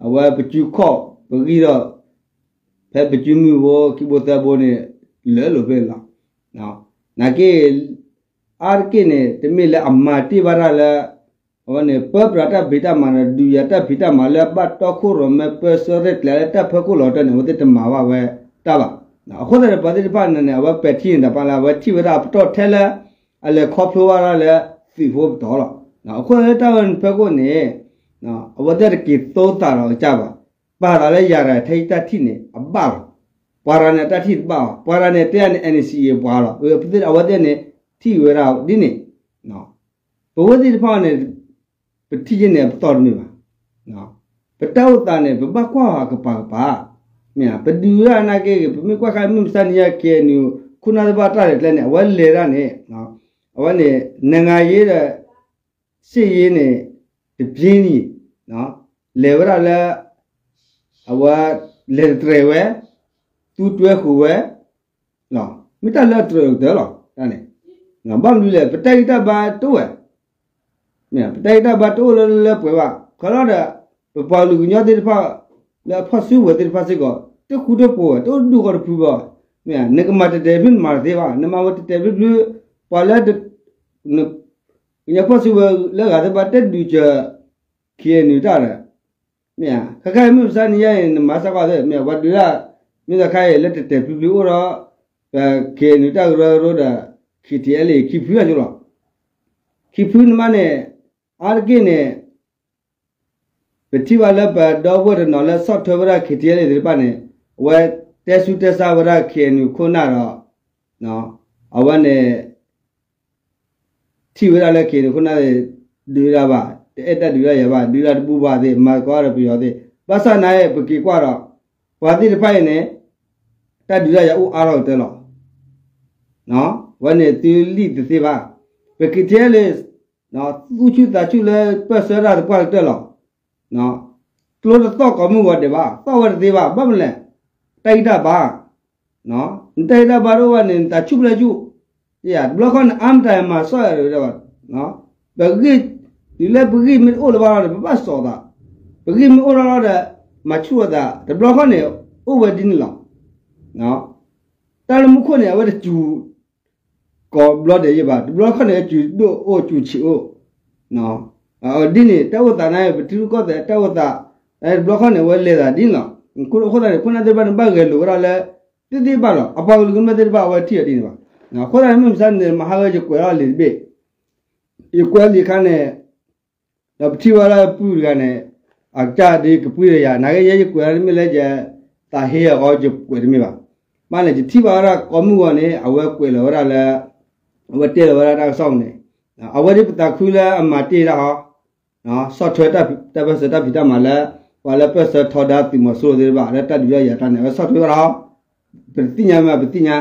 အဝဲပစုခီၣ် ပဂံၢ်ထီၣ် ဖဲပစုမုၢ်ဖိ ခံဘိသၢဘိန့ၣ် လၢလိာ်ဖဲန့ၣ်လီၤ. နာ်က့ အါတက့ၢ်န့ၣ် တမ့ၢ်လၢအမၤတ့ၢ်ဘၣ်တၢ်လၢ အဝဲန့ၣ် ပၢပြးတၢ်ဖံးတၢ်မၤဒီး ဒုးယၤတၢ်ဖံးတၢ်မၤလၢဘၣ်တီခိၣ်ရိၣ်မဲ ပၢဆှၢရဲၣ်ကျဲၤလၢတၢ်ဖၢခိၣ်လီၤတၢၢ်န့ၣ် အဝဲသ့ၣ်တမၤဘၣ်ဝဲတၢ်ဘၣ်. အဃိသတးန့ၣ် ပှၤသ့ၣ်တဖၣ်န့ၣ်န့ၣ် အဝဲပဲာ်ထံန့ၣ်တၢ်ပာ်လၢ အဝဲထံၣ်ဝဲဒၣ်အပတီၢ်ထဲလၢ အလဲၤခီဖျိဘၣ်ဒၣ်လၢသုးဖိပတီၢ်လီၤ. အဃိသတးလၢတၢ်ဝဲန့ၣ်ဖၢခိၣ်န့ၣ် အဝဲသ့ၣ်တက့ၤသိသးဒီးအကစၢ်ဘၣ်. ပာ်သးလၢယၤရၤထဲယတၢ်ထံၣ်န့ၣ် အဘၣ်လီၤ. ပှၤရၤန့ၣ်အတၢ်ထံၣ်တဘၣ်ဘၣ်. ပှၤရၤန့ၣ်တဲယၤန့ၣ် NCA ပှၤလီၤ. အဝဲသ့ၣ်န့ၣ်ထံၣ်ဝဲဒၣ်ဒ်န့ၣ် ပဝဲသ့ၣ်တဖၣ်န့ၣ် ပထံၣ်ယဲၢ်န့ၣ် ပသီၣ်တမ့ၢ်ဘၣ်. ပတၢ်အိၣ်သးန့ၣ် ပဘၣ်ကွၢ်အီၤကပၤကပၤ, မ့ၢ်ဧါ, ပဒုးဝဲဒၣ်နာ်က့ဂ့ၤ ပမ့ၢ်ကွၢ်ခါမုၢ်မဆါတနံၤညါ KNU ခိၣ်နၢ်သ့ၣ်တဖၣ်တၢ်လဲၤကျဲန့ၣ် အဝဲလဲၤဒၣ်န့ၣ် အဝဲန့ၣ် နင်္ဂါရေးဒီး စစ်ရေးန့ၣ် တပြေးညီ လဲၤဝဲဒၣ်လၢ အဝဲ လဲၤတတြဲၤဝဲ သူတွဲဃုာ်ဝဲ မ့ၢ်တၢ်လၢအတြဲၤအကတၢၢ်လီၤ. တၢ်န့ၣ် ဘၣ်မနုၤလဲၣ် ပတၢ်ဂံၢ်တၢ်ဘါတအိၣ်ဝဲ, မ့ၢ် ပတၢ်ဂံၢ်တၢ်ဘါတအိၣ်လၢလၢပှဲၤဘၣ်. ခီလီၤဒီး ပပှၤကလုာ်ကညီသ့ၣ်တဖၣ် လၢအဖီၣ်စုကဝဲၤသ့ၣ်တဖၣ်စ့ၢ်ကီး တဃူတဖိးဝဲ တအိၣ်ဒူၣ်ဃီတဖုဘၣ်. မ့ၢ် နကမၤတဲာ်တဲာ်ဖျုးနမၤတသ့ဘၣ်. နမၤဝဲတဲာ်တဲာ်ဖျုးဖျုး ပှၤလၢ ကညီဖီၣ်စုကဝဲၤလၢဂၤသ့ၣ်တဖၣ် တဒုးစၢၤ KNU တၢ်ဒီး မ့ၢ် ခဲခါအံၤ မုၢ်မဆါတနံၤညါအံၤ နမၤစၢ်ကွၢ်သ့ မ့ၢ် ပှၤဒုးဒၣ် မ့ၢ်တခါအံၤ လၢတဲာ်တဲာ်ဖျုးဖျုးအိၣ်ဒီး ပ KNU တၢ်ကရၢကရိဒီး KTLA ခံဖုအါကၠိလီၤ. ခံဖုန့ၣ်မးန့ၣ် အါတက့ၢ်န့ၣ် ပထံၣ်ဘၣ်လၢပဒီပုၢ်ဝဲၢ်တနီၤလၢဆီၣ်ထွဲဝဲဒၣ် KTLA သ့ၣ်တဖၣ်န့ၣ် အဝဲတဲဆူတဲဆါဝဲဒၣ် KNU ခိၣ်နၢ်ဒီး အဝဲန့ၣ် ထံၣ်ဝဲဒၣ်လၢ KNU ခိၣ်နၢ် ဒုးဒၣ်ဘၣ် တအဲၣ်တၢ်ဒုးဒၣ်ယၤဘၣ် ဒုးဒၣ်တဘူၣ်ဘၣ်သ့ၣ် မၤသကိးဒီးပယီၤသ့ၣ် ဘၣ်ဆၣ်သနာ်က့ ပက့ၤကွၢ်ဒီး ပှၤသ့ၣ်တဖၣ်အံၤန့ၣ် တၢ်ဒုးဒၣ်ယၤအိၣ်အါထီၣ်ကတၢၢ်လီၤ. ဝဲန့ၣ်သုလံၣ်တသ့ဘၣ်. ပ KTLA သူၣ်ဆူၣ်သးဆူၣ်လၢပၢၢ်ဆၢတၢ်သပှၢ်ကတၢၢ်လီၤ. ကျိတသီၣ်ကိးမုၢ်ဂီၤဒဲးဘၣ် သီၣ်ဝဲတသ့ဘၣ် ဘၣ်မနုၤလဲၣ် တၢ်ဂံၢ်တၢ်ဘါ နတၢ်ဂံၢ်တၢ်ဘါတအိၣ်ဘၣ်န့ၣ် နသးဆူၣ်ဖဲလဲၣ်ဆူၣ်, တဘျီခီန့ၣ် အါမတၤမၤစီၣ်ယၤတဝဲဒၣ်ဘၣ်, ပဂံၢ် တုၤလၢပဂံၢ်မ့ၢ်တအိၣ်လၢၤဘၣ်လီၤဒီး ပဘၣ်စီၣ်သး, ပဂံၢ်မ့ၢ်အိၣ်လီၤလီၤဒီး မၤဆူၣ်အသး တဘျီခီန့ၣ် အိၣ်ဝဲဒ်န့ၣ်လီၤ. တၢ်လၢမူခိၣ်န့ၣ် အဝဲတစူၤ ကိးဘျီဒဲးယဲၢ်ဘၣ်, တဘျီခီန့ၣ် အစူၤဒိၣ်အိၣ်စူၤဆံးအိၣ်, ဒ်န့ၣ် တၢ်အိၣ်သးန့ၣ် ပထံရူၢ်ကီၢ်သဲးတၢ်အိၣ်သး တဘျီခီန့ၣ် အဝဲလဲၤသးဒ်န့ၣ်လီၤ. အဃိသတးန့ၣ် ခိၣ်နၢ်သ့ၣ်တဖၣ်န့ၣ် ဘၣ်ဂဲၤလိာ်ဝဲဒၣ်လၢ သ့သ့ဘၣ်လီၤ. အပှၤကလုာ်ကမျၢၢ်သ့ၣ်တဖၣ် အဝဲထံၣ်အီၤဒ်န့ၣ်ဘၣ်. အဃိသတးန့ၣ် မုၢ်မဆါန့ၣ် မဟါဝဲယကွဲးလီၤလံာ်တဘ့ၣ်, ယကွဲးလံာ်အခါန့ၣ် ဒီးပထံၣ်ဝဲဒၣ်ပုၢ်တဂၤန့ၣ် အကစၢ်ဒ်ကပှံၢ်ဒီးယၤ နာ်က့ယဲယကွဲးတမ့ၢ်လၢယသးဟ့အဂီၢ် ယကွဲးတမ့ၢ်ဘၣ်. မ့ၢ်န့ၣ် ယထံၣ်ဘၣ်ဝဲဒၣ်ကိးမုၢ်ဂီၤန့ၣ် အဝဲကွဲးလီၤဝဲဒၣ်လၢ အဝဲတဲလီၤဝဲဒၣ်တၢ်ကစီၣ်န့ၣ် အဝဲဒ်ပသးခုလၢအမၤတ့ၢ်ဒၣ်ဟီ ဆီၣ်ထွဲတၢ်ပၢၢ်ဆၢတၢ်ဖံးတၢ်မၤလၢ ပှၤလၢပၢၢ်ဆၢထီဒါသုးမီၤစိရိၤသ့ၣ်တဖၣ် လၢတၢ်ဒုးတၢ်ယၤတၢ်န့ၣ် အဝဲဆီၣ်ထွဲဝဲဒၣ်ဟီ ပတသ့ၣ်ညါမ့ၢ်ပသ့ၣ်ညါ,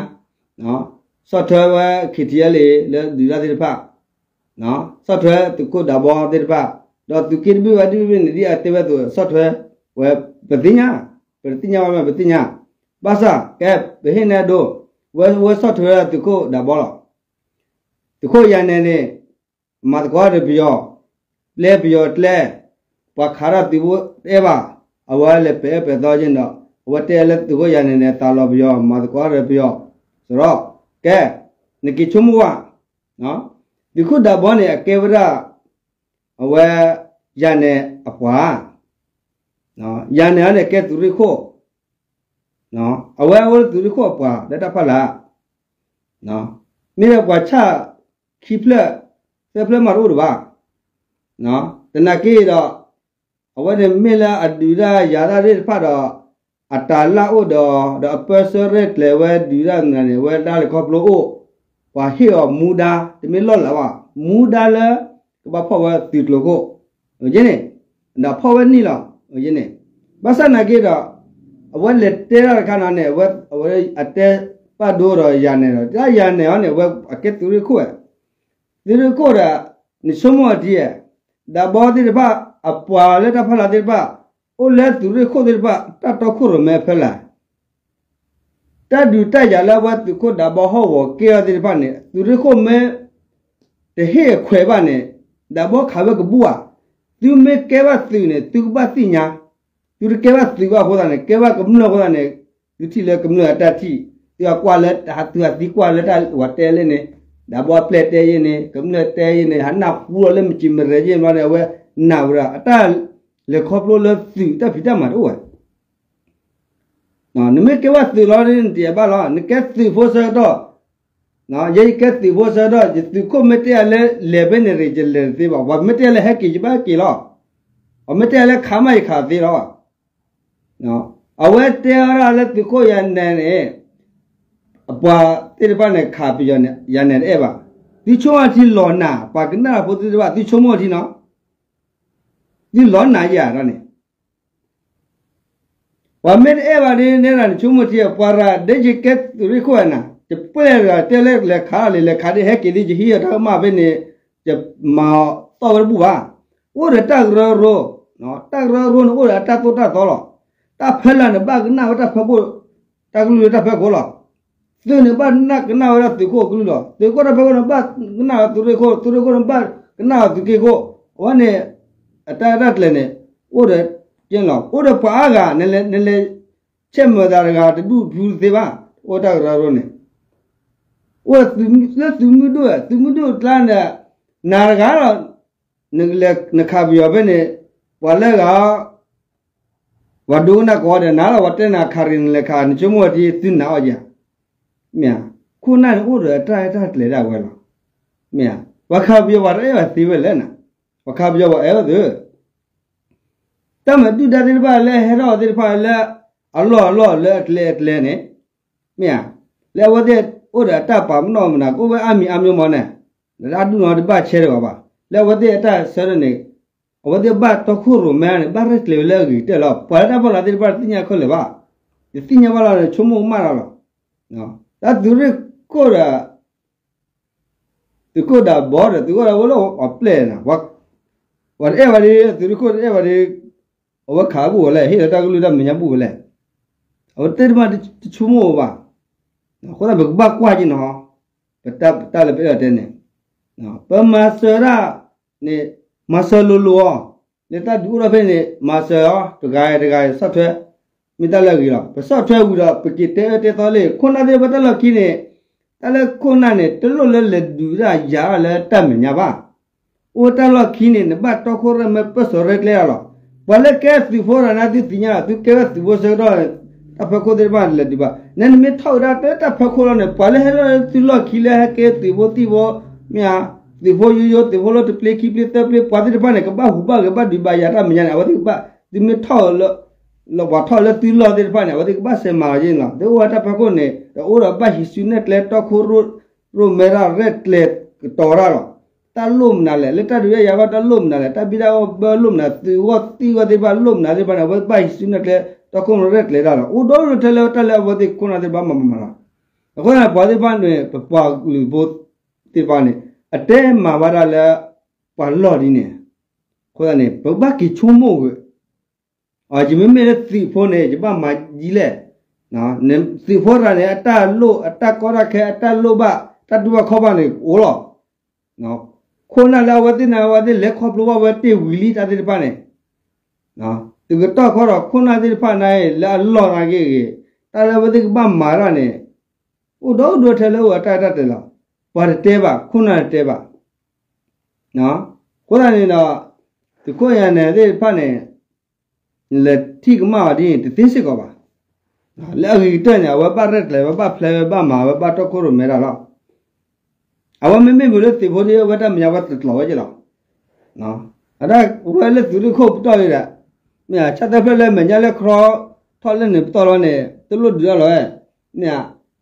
ဆီၣ်ထွဲဝဲ KTLA လၢဒုးတၢ်သ့ၣ်တဖၣ်, ဆီၣ်ထွဲသုးခိၣ်ဒးဘီသ့ၣ်တဖၣ်, ဒီးသုးက့တဘ့ၣ်ဝဲဒ်ဘ့ၣ်န့ၣ် ဒ်အတဲဝဲအသိး ဆီၣ်ထွဲဝဲ ပသ့ၣ်ညါ, ပတသ့ၣ်ညါဘၣ်မ့ၢ်ပသ့ၣ်ညါ, ဘၣ်ဆၣ် ကဲ ပဟ့ၣ်နဲအဒိ, ဝဲ ဝဲဆီၣ်ထွဲဝဲဒၣ်သုးခိၣ်ဒးဘီလီၤ. သုးခိၣ်ယၤနဲန့ၣ် မၤသကိးဒီးပယီၤ, ပျဲပယီၤကျဲ, ပှၤခးတၢ်သုးဖိတအဲၣ်ဘၣ်, အဝဲလဲၤပအဲၣ်ပသီက့ၤဒီး အဝဲတဲလၢသုးခိၣ်ယၤနဲန့ၣ် သးလီၤပယီၤ မၤသကိးဒီးပယီၤ, စရီ, ကဲ, နက့ၤဆိကမိၣ်ဝဲ, သုးခိၣ်ဒးဘီန့ၣ် အကဲဝဲဒၣ် အဝဲ ယၤနဲအပှၤ ယၤနဲန့ၣ် ကဲသုးရ့ၣ်ခိၣ်, အဝဲအိၣ်လၢသုးရ့ၣ်ခိၣ်အပှၤလၢတၢ်ဖီလာ်, မ့ၢ်ဒီးပှၤဆၣ်ခံဖျၢၣ် သၢဖျၢၣ်မးတအိၣ်တဘၣ်, သနာ်က့ဒီး အဝဲန့ၣ်မ့ၢ်လၢအဒုးတၢ်ယၤတၢ်သ့ၣ်တဖၣ်ဒီး အတၢ်လၢ်အိၣ်ဒီး ဒီးအပၢဆှၢရဲၣ်ကျဲၤဝဲဒုးတၢ်မနုၤန့ၣ် ဝဲဒၣ်လဲၤခီဖျိအိၣ်, ပှၤဟ့ၣ်အီၤမူဒါ တမ့ၢ်လီၢ်လၤဘၣ် မူဒါလၢ ကဘၣ်ဖီၣ်ဝဲသုးကျိၤခိၣ်, န့ၣ်, ဒီးဖီၣ်ဝဲန့ၣ်လီၤ, န့ၣ်, ဘၣ်ဆၣ်သနာ်က့ဒီး အဝဲလဲၤတဲတၢ်တခါန့ၣ် အဝဲအတဲဘၣ်ဒိဒီးယၤနဲၣ်ဒီး တၢ်ယၤနဲၣ်အီၤန့ၣ် အဝဲအကဲသုးရ့ၣ်ခိၣ်ဝဲ သုးရ့ၣ်ခိၣ်ဒီး နဆိကမိၣ်အီၤထံဧါ, ဒးဘီသ့ၣ်တဖၣ် အပှၤလၢတၢ်ဖီလာ်သ့ၣ်တဖၣ် အိၣ်လၢသုးရ့ၣ်ခိၣ်သ့ၣ်တဖၣ် တၢ်တီခိၣ်ရိၣ်မဲအဖီလာ် တၢ်ဒုးတၢ်ယၤလၢအဝဲသုးခိၣ်ဒးဘီဟီၣ်ကဝီၤကဲထီၣ်သ့ၣ်တဖၣ်န့ၣ် သုးရ့ၣ်ခိၣ်မ့ၢ် တဟ့ၣ်အခွဲးဘၣ်န့ၣ် ဒးဘီခးဝဲကဘူၣ်ဧါ, သုမ့ၢ်ကဲဘၣ်သုးန့ၣ် သုကဘၣ်သ့ၣ်ညါ, သုတကဲဘၣ်သုးဘၣ်အဃိသတးန့ၣ် ကဲဘၣ်ကမျၢၢ်အဃိသတးန့ၣ် သုထံၣ်လၢကမျၢၢ်အတၢ်ထံၣ် သုဟးကွၢ်လၢ သုဟးသံကွၢ်လၢတၢ်ဝၤတဲလၢန့ၣ်, ဒးဘီအပျဲၢ်တဲယဲန့ၣ် ကမျၢၢ်တဲယဲန့ၣ် ဟးနၢ်ဟူလီၤလၢမုၢ်ကံၤမရဲယဲန့ၣ်ဘျီန့ၣ် အဝဲနာ်ဝဲဒၣ် အတၢ်လဲၤခီဖျိလၢသုးတၢ်ဖံးတၢ်မၤတအိၣ်ဝဲ နမ့ၢ်ကဲဘၣ်သုးလီၤန့ၣ် နတယဲၢ်ဘၣ်လီၤ နကဲသုးဖိဆၢကတီၢ်, ယဲယကဲသုးဖိဆၢကတီၢ် ယသုးခိၣ်မ့ၢ်တဲယၤလၢလဲၤဖဲန့ၣ်ရ့ၣ် ယလဲၤတသ့ဘၣ်, ပှၤမ့ၢ်တဲယၤလၢဟဲက့ၤ ယဘၣ်ဟဲက့ၤလီၤ, ပှၤမ့ၢ်တဲယၤလၢခးမး ယခးတသ့လီၤ. အဝဲတဲဝဲဒၣ်လၢသုးခိၣ်ယၤနဲၣ်န့ၣ် အပှၤသ့ၣ်တဖၣ်န့ၣ်ခးပယီၤန့ၣ် ယၤနဲၣ်တအဲၣ်ဘၣ်, သုဆိကမိၣ်ထံလီၤနၤ ပှၤကနၣ်ဖိသ့ၣ်တဖၣ် သုဆိကမိၣ်ထံနီၤ, သုလီၤနၤယၤဒီးန့ၣ် ပှၤမ့ၢ်တအဲၣ်ဘၣ်ဒ်န့ၣ်ဒီး နဆိကမိၣ်ထံ ပှၤရၤဒ်ယကဲသုးရ့ၣ်ခိၣ်နၤ ယပျဲၢ်တဂၤတဲလၢလဲၤခးလံ လဲၤခးဒ်ဟဲက့ၤဒ်ယဟံးအတၢ်ကမၣ်ဖဲန့ၣ် ယမၤသီၣ်ဝဲတဘူၣ်ဘၣ်, အိၣ်ဒီးတၢ်ကရၢကရိ, တၢ်ကရၢကရိန့ၣ်အိၣ်ဒီးအတၢ်သိၣ်တၢ်သီလီၤ, တၢ်ဖီလာ်န့ၣ်ဘၣ်ကနၣ်ဝဲတၢ်ဖီခိၣ်, တၢ်ကလုၢ်လၢတၢ်ဖီခိၣ်လီၤ. သုးန့ၣ်ဘၣ်ကနၣ်ဝဲဒၣ်သုးခိၣ်ကလုၢ်လီၤ. သုးခိၣ်တၢ်ဖီခိၣ်န့ၣ်ဘၣ်ကနၣ်ဝဲသုးရ့ၣ်ခိၣ်, သုးရ့ၣ်ခိၣ်န့ၣ်ဘၣ်ကနၣ်ဝဲသုးက့ခိၣ်, အဝဲန့ၣ် အတၢ်ရဲၣ်တၢ်ကျဲၤန့ၣ် အိၣ်ဒီးကဲလီၤ, အိၣ်ဒီးပှၤအါဂၤ နလဲၤဆဲးမၤသးတဂၤတဒူၣ်တဖုတသ့ဘၣ်, အိၣ်တၢ်ကရၢကရိန့ၣ် အိၣ်လၢသုးမုၢ်ဒိၣ်, သုးမုၢ်ဒိၣ်အကျါန့ၣ် နၤတဂၤလီၤ, နခးပယီၤဖဲန့ၣ် ပှၤလၢဂၤ ပှၤဒိကနၣ်ကိးဂၤဒဲး နၤလီၤ ပှၤတဲနၤခးရ့ၣ်နလဲၤခး နဆိကမိၣ်ဝဲဒ်သုနၤအီၤယၤ, မ့ၢ်ဧါ, ခိၣ်နၢ်န့ၣ်အိၣ်ဒီးအတၢ်ရဲၣ်တၢ်ကျဲၤဒၣ်ဝဲလီၤ, မ့ၢ်ဧါ, ပှၤခးပယီၤပှၤတအဲၣ်ဘၣ်သ့ဝဲလဲၣ်နၤ, ပှၤခးပယီၤပှၤအဲၣ်ဝဲသ့ တၢ်မၤဒုၣ်ဒါသ့ၣ်တဖၣ်လၢဟဲထီၣ်သ့ၣ်တဖၣ်လၢ အလီၢ်အလီၢ်လၢအကျဲအကျဲန့ၣ်, မ့ၢ်ဧါ, လၢအဝဲသ့ၣ်အိၣ်ဒီးအတၢ်ပာ်ပနီၣ်မနုၤ ကအိၣ်ဝဲအါမံၤအါမျိၤမးန့ၣ်, လၢအဒူၣ်နီၤတဘၣ်ဆဲးတဂီၤဘၣ်, လၢအဝဲသ့ၣ်အတၢ်ဆၢထၢၣ်န့ၣ်, အဝဲသ့ၣ်ဘၣ်တီခိၣ်ရိၣ်မဲန့ၣ် ဘၣ်ရဲၣ်ကျဲၤဝဲလၢအဂ့ၤကတၢၢ်လီၤ. ပှၤလၢတၢ်ဖီလာ်သ့ၣ်တဖၣ်တသ့ၣ်ညါခဲလၢာ်ဘၣ်, ယသ့ၣ်ညါဘၣ်လီၤန့ၣ် ဆိကမိၣ်ကမၣ်လီၤလီၤ. တၢ်သုးရ့ၣ်ခိၣ်ဒီး သုးခိၣ်ဒးဘီဒီး သုးခိၣ်ဒးဝဲလၢအပျဲၢ်န့ၣ်, ပှၤတအဲၣ်ဘၣ်ဒ် သုးရ့ၣ်ခိၣ်တအဲၣ်ဘၣ်ဒ်, အဝဲခးဘူၣ်ဝဲလဲၣ်, ဟ့ၣ်လီၤတၢ်ကလုၢ်တၢ်မဲာ်ညါဘူၣ်ဝဲလဲၣ်, အဝဲသ့ၣ်တဖၣ်တဆိကမိၣ်ဘၣ်, အဃိသတးပကဘၣ်ကွၢ်က့ၤနီၤ, ပတၢ်လၢပအဲၣ်ဒိးတဲန့ၣ်, ပမၤစၢၤတၢ်န့ၣ် မၤစၢၤလိၤလိၤအီၤ, လၢတၢ်ဒုးအိၣ်ထီၣ်ဖဲန့ၣ် မၤစၢၤအီၤ တဂၤတဂၤဆီၣ်ထွဲ, မ့ၢ်တၢ်လၢအဂ့ၤလီၤ. ပဆီၣ်ထွဲဝံၤဒီး ပက့ၤတဲအၢတဲသီလံ ခိၣ်နၢ်သ့ၣ်တဖၣ်တၢ်လီၢ်ခံန့ၣ်, တၢ်လၢခိၣ်နၢ်န့ၣ် တလိၣ်လၢလဲၤဒုးတၢ်ယၤလၢတၢ်မဲာ်ညါဘၣ်. အိၣ်တၢ်လီၢ်ခံန့ၣ် နဘၣ်တီခိၣ်ရိၣ်မဲပၢၢ်စီၤရဲၣ်ကျဲၤတၢ်လီၤ. ပှၤလၢကဲသုးဖိတဂၤန့ၣ် သုသ့ၣ်ညါလီၤ, သုကဲဝဲသုးဖိဆၢကတီၢ်န့ၣ် တၢ်ဖီခိၣ်သ့ၣ်တဖၣ်လဲၤဒုးဘၣ်. နမ့ၢ်ထီၣ်ကဒါတၢ်ဖီခိၣ်လီၤန့ၣ် ပှၤလၢဟဲလီၤလၢသုလီၢ်ခံလၢဟဲကဲသုးဖိသံၣ်ဖိ, မ့ၢ်ဧါ, သုးဖိယိယိ သုးဖိလၢတပျ့ခံပျ့သၢပျ့ ပှၤသ့ၣ်တဖၣ်န့ၣ် ကဘၣ်ဟူးဘၣ်ဂဲၤဘၣ်ဒုးဘၣ်ယၤတၢ်မဲာ်ညါန့ၣ် အဝဲသ့ၣ်ကဘၣ်, သုမ့ၢ်ထီၣ်လၢ လၢပှၤထီၣ်လၢသုလီၢ်သ့ၣ်တဖၣ်န့ၣ် အဝဲသ့ၣ်ကဘၣ်စဲးမၤလီၤယဲၢ်န့ၣ်လီၤ. သုအိၣ်ဝဲတၢ်ဖီခိၣ်န့ၣ် ဒီးအိၣ်ဒီးဘၣ်ဟံးစုနဲၣ်ကျဲတီခိၣ်ရိၣ်မဲတၢ်ရဲၣ်ကျဲၤကတီၤတၢ်လီၤ. တၢ်လိၣ်မနုၤလဲၣ်, လၢတၢ်ဒုးယၤဘၣ်တၢ်လိၣ်မနုၤလဲၣ်, တၢ်ဘံၣ်တၢ်ဘၢလိၣ်မနုၤ, သုးဂီၢ်သံၣ်ဂီၢ်သ့ၣ်တဖၣ်လိၣ်မနုၤသ့ၣ်တဖၣ်န့ၣ် အဝဲဘၣ်ဟံးစုနဲၣ်ကျဲတီခိၣ်ရိၣ်မဲရဲၣ်ကျဲၤတၢ်လီၤ. အိၣ်ဒီဒူၣ်ထဲလၢတၢ်လၢအဝဲသ့ၣ်ခိၣ်နၢ်သ့ၣ်တဖၣ်မၤမၤမၤလီၤ. အဃိသတးန့ၣ် ပှၤသ့ၣ်တဖၣ်န့ၣ် ပပှၤကလုာ်ဖိသ့ၣ်တဖၣ်န့ၣ် အတဲမၤဘၣ်တၢ်လၢ ပှၤလီၢ်ဒ်န့ၣ်, အဃိသတးန့ၣ် ပဘၣ်က့ၤဆိကမိၣ်ဂ့ၤ, ယမ့မ့ၢ်လၢသုးဖိန့ၣ် ယဘၣ်မၤဒ်လဲၣ်. သုးဖိတဂၤန့ၣ် အတၢ်လိၣ် အတၢ်ကီတၢ်ခဲ အတၢ်လိၣ်ဘၣ် တၢ်တူၢ်ဘၣ်ခီၣ်ဘၣ်န့ၣ် အိၣ်လီၤ. ခိၣ်နၢ်လၢအဝဲသ့ၣ်န့ၣ် အဝဲသ့ၣ်လဲၤခီဖျိဘၣ်ဝဲတ့ၢ်ဝံၤလံတၢ်သ့ၣ်တဖၣ်န့ၣ်, သုးကတီၢ်ခီဒီး ခိၣ်နၢ်သ့ၣ်တဖၣ်န့ၣ် လၢအလီၢ်နာ်က့ဂ့ၤ, တၢ်လၢအဝဲသ့ၣ်ကဘၣ်မၤတၢ်န့ၣ် အိၣ်ဒီဒူၣ်ထဲလၢအတၢ်အဲၣ်တၢ်တဲလီၤ. ပှၤတတဲဘၣ်, ခိၣ်နၢ်တတဲဘၣ်. အဃိသတးန့ၣ်ဒီး သုးခိၣ်ယၤနဲၣ်သ့ၣ်တဖၣ်န့ၣ် လဲၤထံၣ်ကမၣ်အီၤဒ်န့ၣ် တသ့စ့ၢ်ကီးဘၣ်. လၢအဂ့ၤကတၢၢ်န့ၣ် အဝဲဘၣ်ရဲၣ်ကျဲၤဝဲ ဘၣ်ဖျဲးဝဲ ဘၣ်မၤဝဲ ဘၣ်တီခိၣ်ရိၣ်မဲတၢ်လီၤ. အဝဲမ့မ့ၢ်မ့ၢ်လၢသုးဖိဒ်အဝဲတၢ်မဲာ်ညါဝဲတကျိၤဝဲက့လီၤ. အတၢ်ဝဲလၢသုးရ့ၣ်ခိၣ်ပတီၢ်လံဒီး, မ့ၢ်ဧါ, ဆၣ်သၢဖျၢၣ်လၢမဲာ်ညါလၢ ခရီထီၣ်လၢန့ၣ်ပတီၢ်လီၤန့ၣ် တလိၣ်ဒုးတၢ်လီၤဝဲ, မ့ၢ်ဧါ,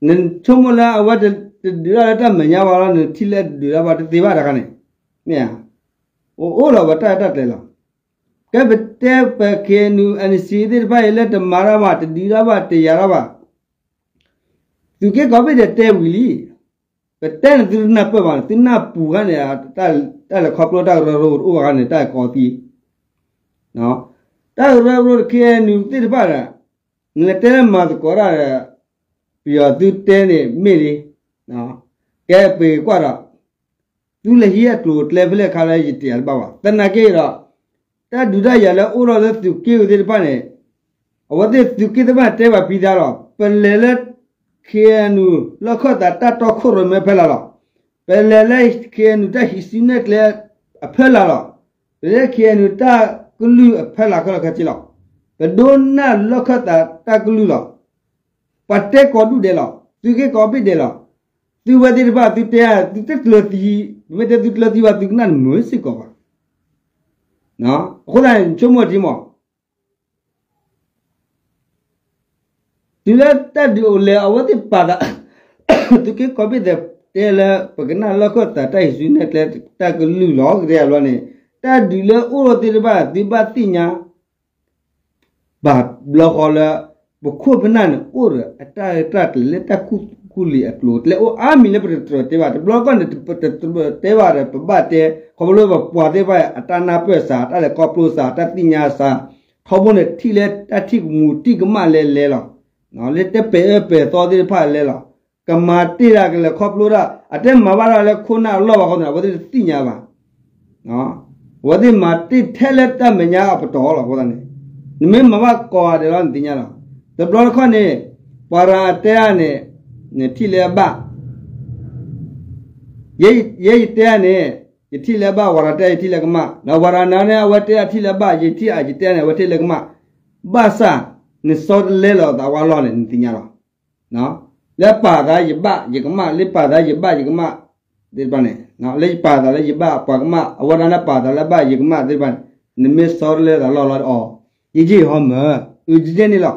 နဆိကမိၣ်လၢအဝဲတဒုးတၢ်လၢတၢ်မဲာ်ညါဘၣ်လီၤ နထံၣ်လၢတဒုးတၢ်ဘၣ်တသ့ဘၣ်တခါန့ၣ်, မ့ၢ်ဧါ, အိၣ်အိၣ်လီၤပတၢ်ရဲၣ်တၢ်ကျဲၤလီၤ. ကဲပတဲပ ခ့ၣ်အဲၣ်ယူၣ် အဲၣ်ယူၣ်သ့ၣ်တဖၣ်အံၤလၢ တမၤတၢ်ဘၣ် တဒုးတၢ်ဘၣ် တယၤတၢ်ဘၣ်, သုးက့ကိးဘ့ၣ်ဒဲးတဲဝံၤလံ, ပတဲန့ၣ်သုတနၢ်ပၢၢ်ဘၣ်န့ၣ် သုနၢ်ပူၤခါန့ၣ်, တၢ်လဲၤခီဖျိတၢ်ကရၢကရိတအိၣ်ဘၣ်ခါန့ၣ် တၢ်ကီသံ, တၢ်ကရၢကရိတ ခ့ၣ်အဲၣ်ယူၣ်သ့ၣ်တဖၣ်ဒီး, နလဲၤတဲလၢမၤသကိးတၢ်ဒီး, ပယီၤသုတဲန့ၣ်မ့ၢ်လံ, ကဲပကွၢ်ဒီး သုလဲၤဟံးအကျိၤအကျဲဖဲလဲၣ်ခါလၢယတဲတဘၣ်ဘၣ် သနာ်က့ဒီး, တၢ်ဒုးတၢ်ယၤလၢအိၣ်ထီၣ်လၢသုးက့ၣ်အူသ့ၣ်တဖၣ်န့ၣ်, အဝဲသ့ၣ်သုးက့ၣ်သ့ၣ်တဖၣ်တဲဘၣ်ဖံသးလီၤ ပလဲၤလၢ ခ့ၣ်အဲၣ်ယူၣ် လီၢ်ခၢၣ်သးတၢ်တီခိၣ်ရိၣ်မဲဖဲလၢ်လီၤ. ပလဲၤလၢ ခ့ၣ်အဲၣ်ယူၣ် တၢ်ဟံးစုနဲၣ်ကျဲအဖဲလၢ်လီၤ. ပလဲၤလၢ ခ့ၣ်အဲၣ်ယူၣ် တၢ်ကလုၢ်အဖဲလၢ်ခဲလၢာ်ခဲဆ့လီၤ. ပဒိကနၣ်လီၢ်ခၢၣ်သးတၢ်ကလုၢ်လီၤ. ပှၤတဲကိးဒူၣ်ဒဲးလီၤ. သုးက့ကိးဘ့ၣ်ဒဲးလီၤ. သုဝဲသ့ၣ်တဖၣ်သုတဲ သုတကျၢၤသံ, ပမ့ၢ်တဲသုကျၢၤသံဘၣ် သုကနၣ်တမုာ်စ့ၢ်ကီးဘၣ်. အဃိသတးန့ၣ် ဆိကမိၣ်ထံမး တုၤလၢတၢ်ဒုးအိၣ်လဲၣ် အဝဲသ့ၣ်ပာ်သး, သုးက့ကိးဘ့ၣ်ဒဲးတဲလၢ ပကနၣ်လီၢ်ခၢၣ်သးတၢ်ဟံးစုနဲၣ်ကျဲတၢ်ကလုၢ်လီၤ ကတဲအဘျီန့ၣ်, တၢ်ဒုးလၢအိၣ်လီၤသ့ၣ်တဖၣ် သုဘၣ်သ့ၣ်ညါ ဘၣ်ဘျီဃီလၢ ပခိၣ်ပနၢ်န့ၣ် အိၣ်ဒီးအတၢ်ရဲၣ်တၢ်ကျဲၤလၢတၢ်ကူၣ်ကူၣ်လံၤအကျိၤအကျဲ အိၣ်အါမံၤလၢပတတြၢၤတဲဘၣ် တဘျီတခီၣ်န့ၣ် ပတတြၢၤတဲဘၣ်ဒီး ပဘၣ်တဲ ခီဖျိလၢပပှၤသ့ၣ်တဖၣ် အတၢ်နၢ်ပၢၢ်စှၤ တၢ်လဲၤခီဖျိစှၤ တၢ်သ့ၣ်ညါစှၤ ထီဘိန့ၣ် ထံၣ်လၢတၢ်ထံၣ်ကမူၣ်ထံၣ်ကမၣ်လဲၤလဲၤလီၤ. လၢတၢ်ပဲာ်အၢပဲာ်သီသ့ၣ်တဖၣ်လဲၤလီၤ. ကမၤတ့ၢ်တၢ်ကလဲၤခီဖျိတၢ် အတဲမၤဘၣ်တၢ်လၢခိၣ်နၢ်အလီၢ်ဘၣ်ဃီန့ၣ် အဝဲသ့ၣ်တသ့ၣ်ညါဘၣ် အဝဲသ့ၣ်မၤတ့ၢ်ထဲလၢတၢ်မဲာ်ညါအပတီၢ်လီၤ. အဃိသတးန့ၣ် နမ့ၢ်မၤဘၣ်ကိးဂၤဒဲးလီၤ နသ့ၣ်ညါလီၤ. တဘျီတခီၣ်န့ၣ် ပှၤရၤအတဲအါန့ၣ် နထံၣ်လၢအဘၣ် ယဲယတဲအါန့ၣ် ယထံၣ်လၢအဘၣ် ဝၤရၤတဲအါ ယထံၣ်လၢကမၣ် ဒီးဝၤရၤနၤန့ၣ် အဝဲတဲအါထံၣ်လၢအဘၣ် ယထံၣ်အါ ယတဲအါန့ၣ် အဝဲထံၣ်လၢကမၣ် ဘၣ်ဆၣ် နစီတလဲလီၤသးဝဲလီၢ်န့ၣ် နသ့ၣ်ညါလီၤ. လၢပာ်သးယဘၣ်ယကမၣ် လၢပာ်သးယဘၣ်ယကမၣ်သ့ၣ်တဖၣ်န့ၣ် လၢယပာ်သးလၢယဘၣ်ပှၤကမၣ် အဝဲဒၣ်လၢပာ်သးလၢဘၣ်ယကမၣ်သ့ၣ်တဖၣ်န့ၣ် နမ့ၢ်စီတလဲသးလီၢ်လီၤအီၤ ယယ့ၢ်ဟီမၢ် အုဒ်န့ၣ်လီၤ. ဒ်န့ၣ်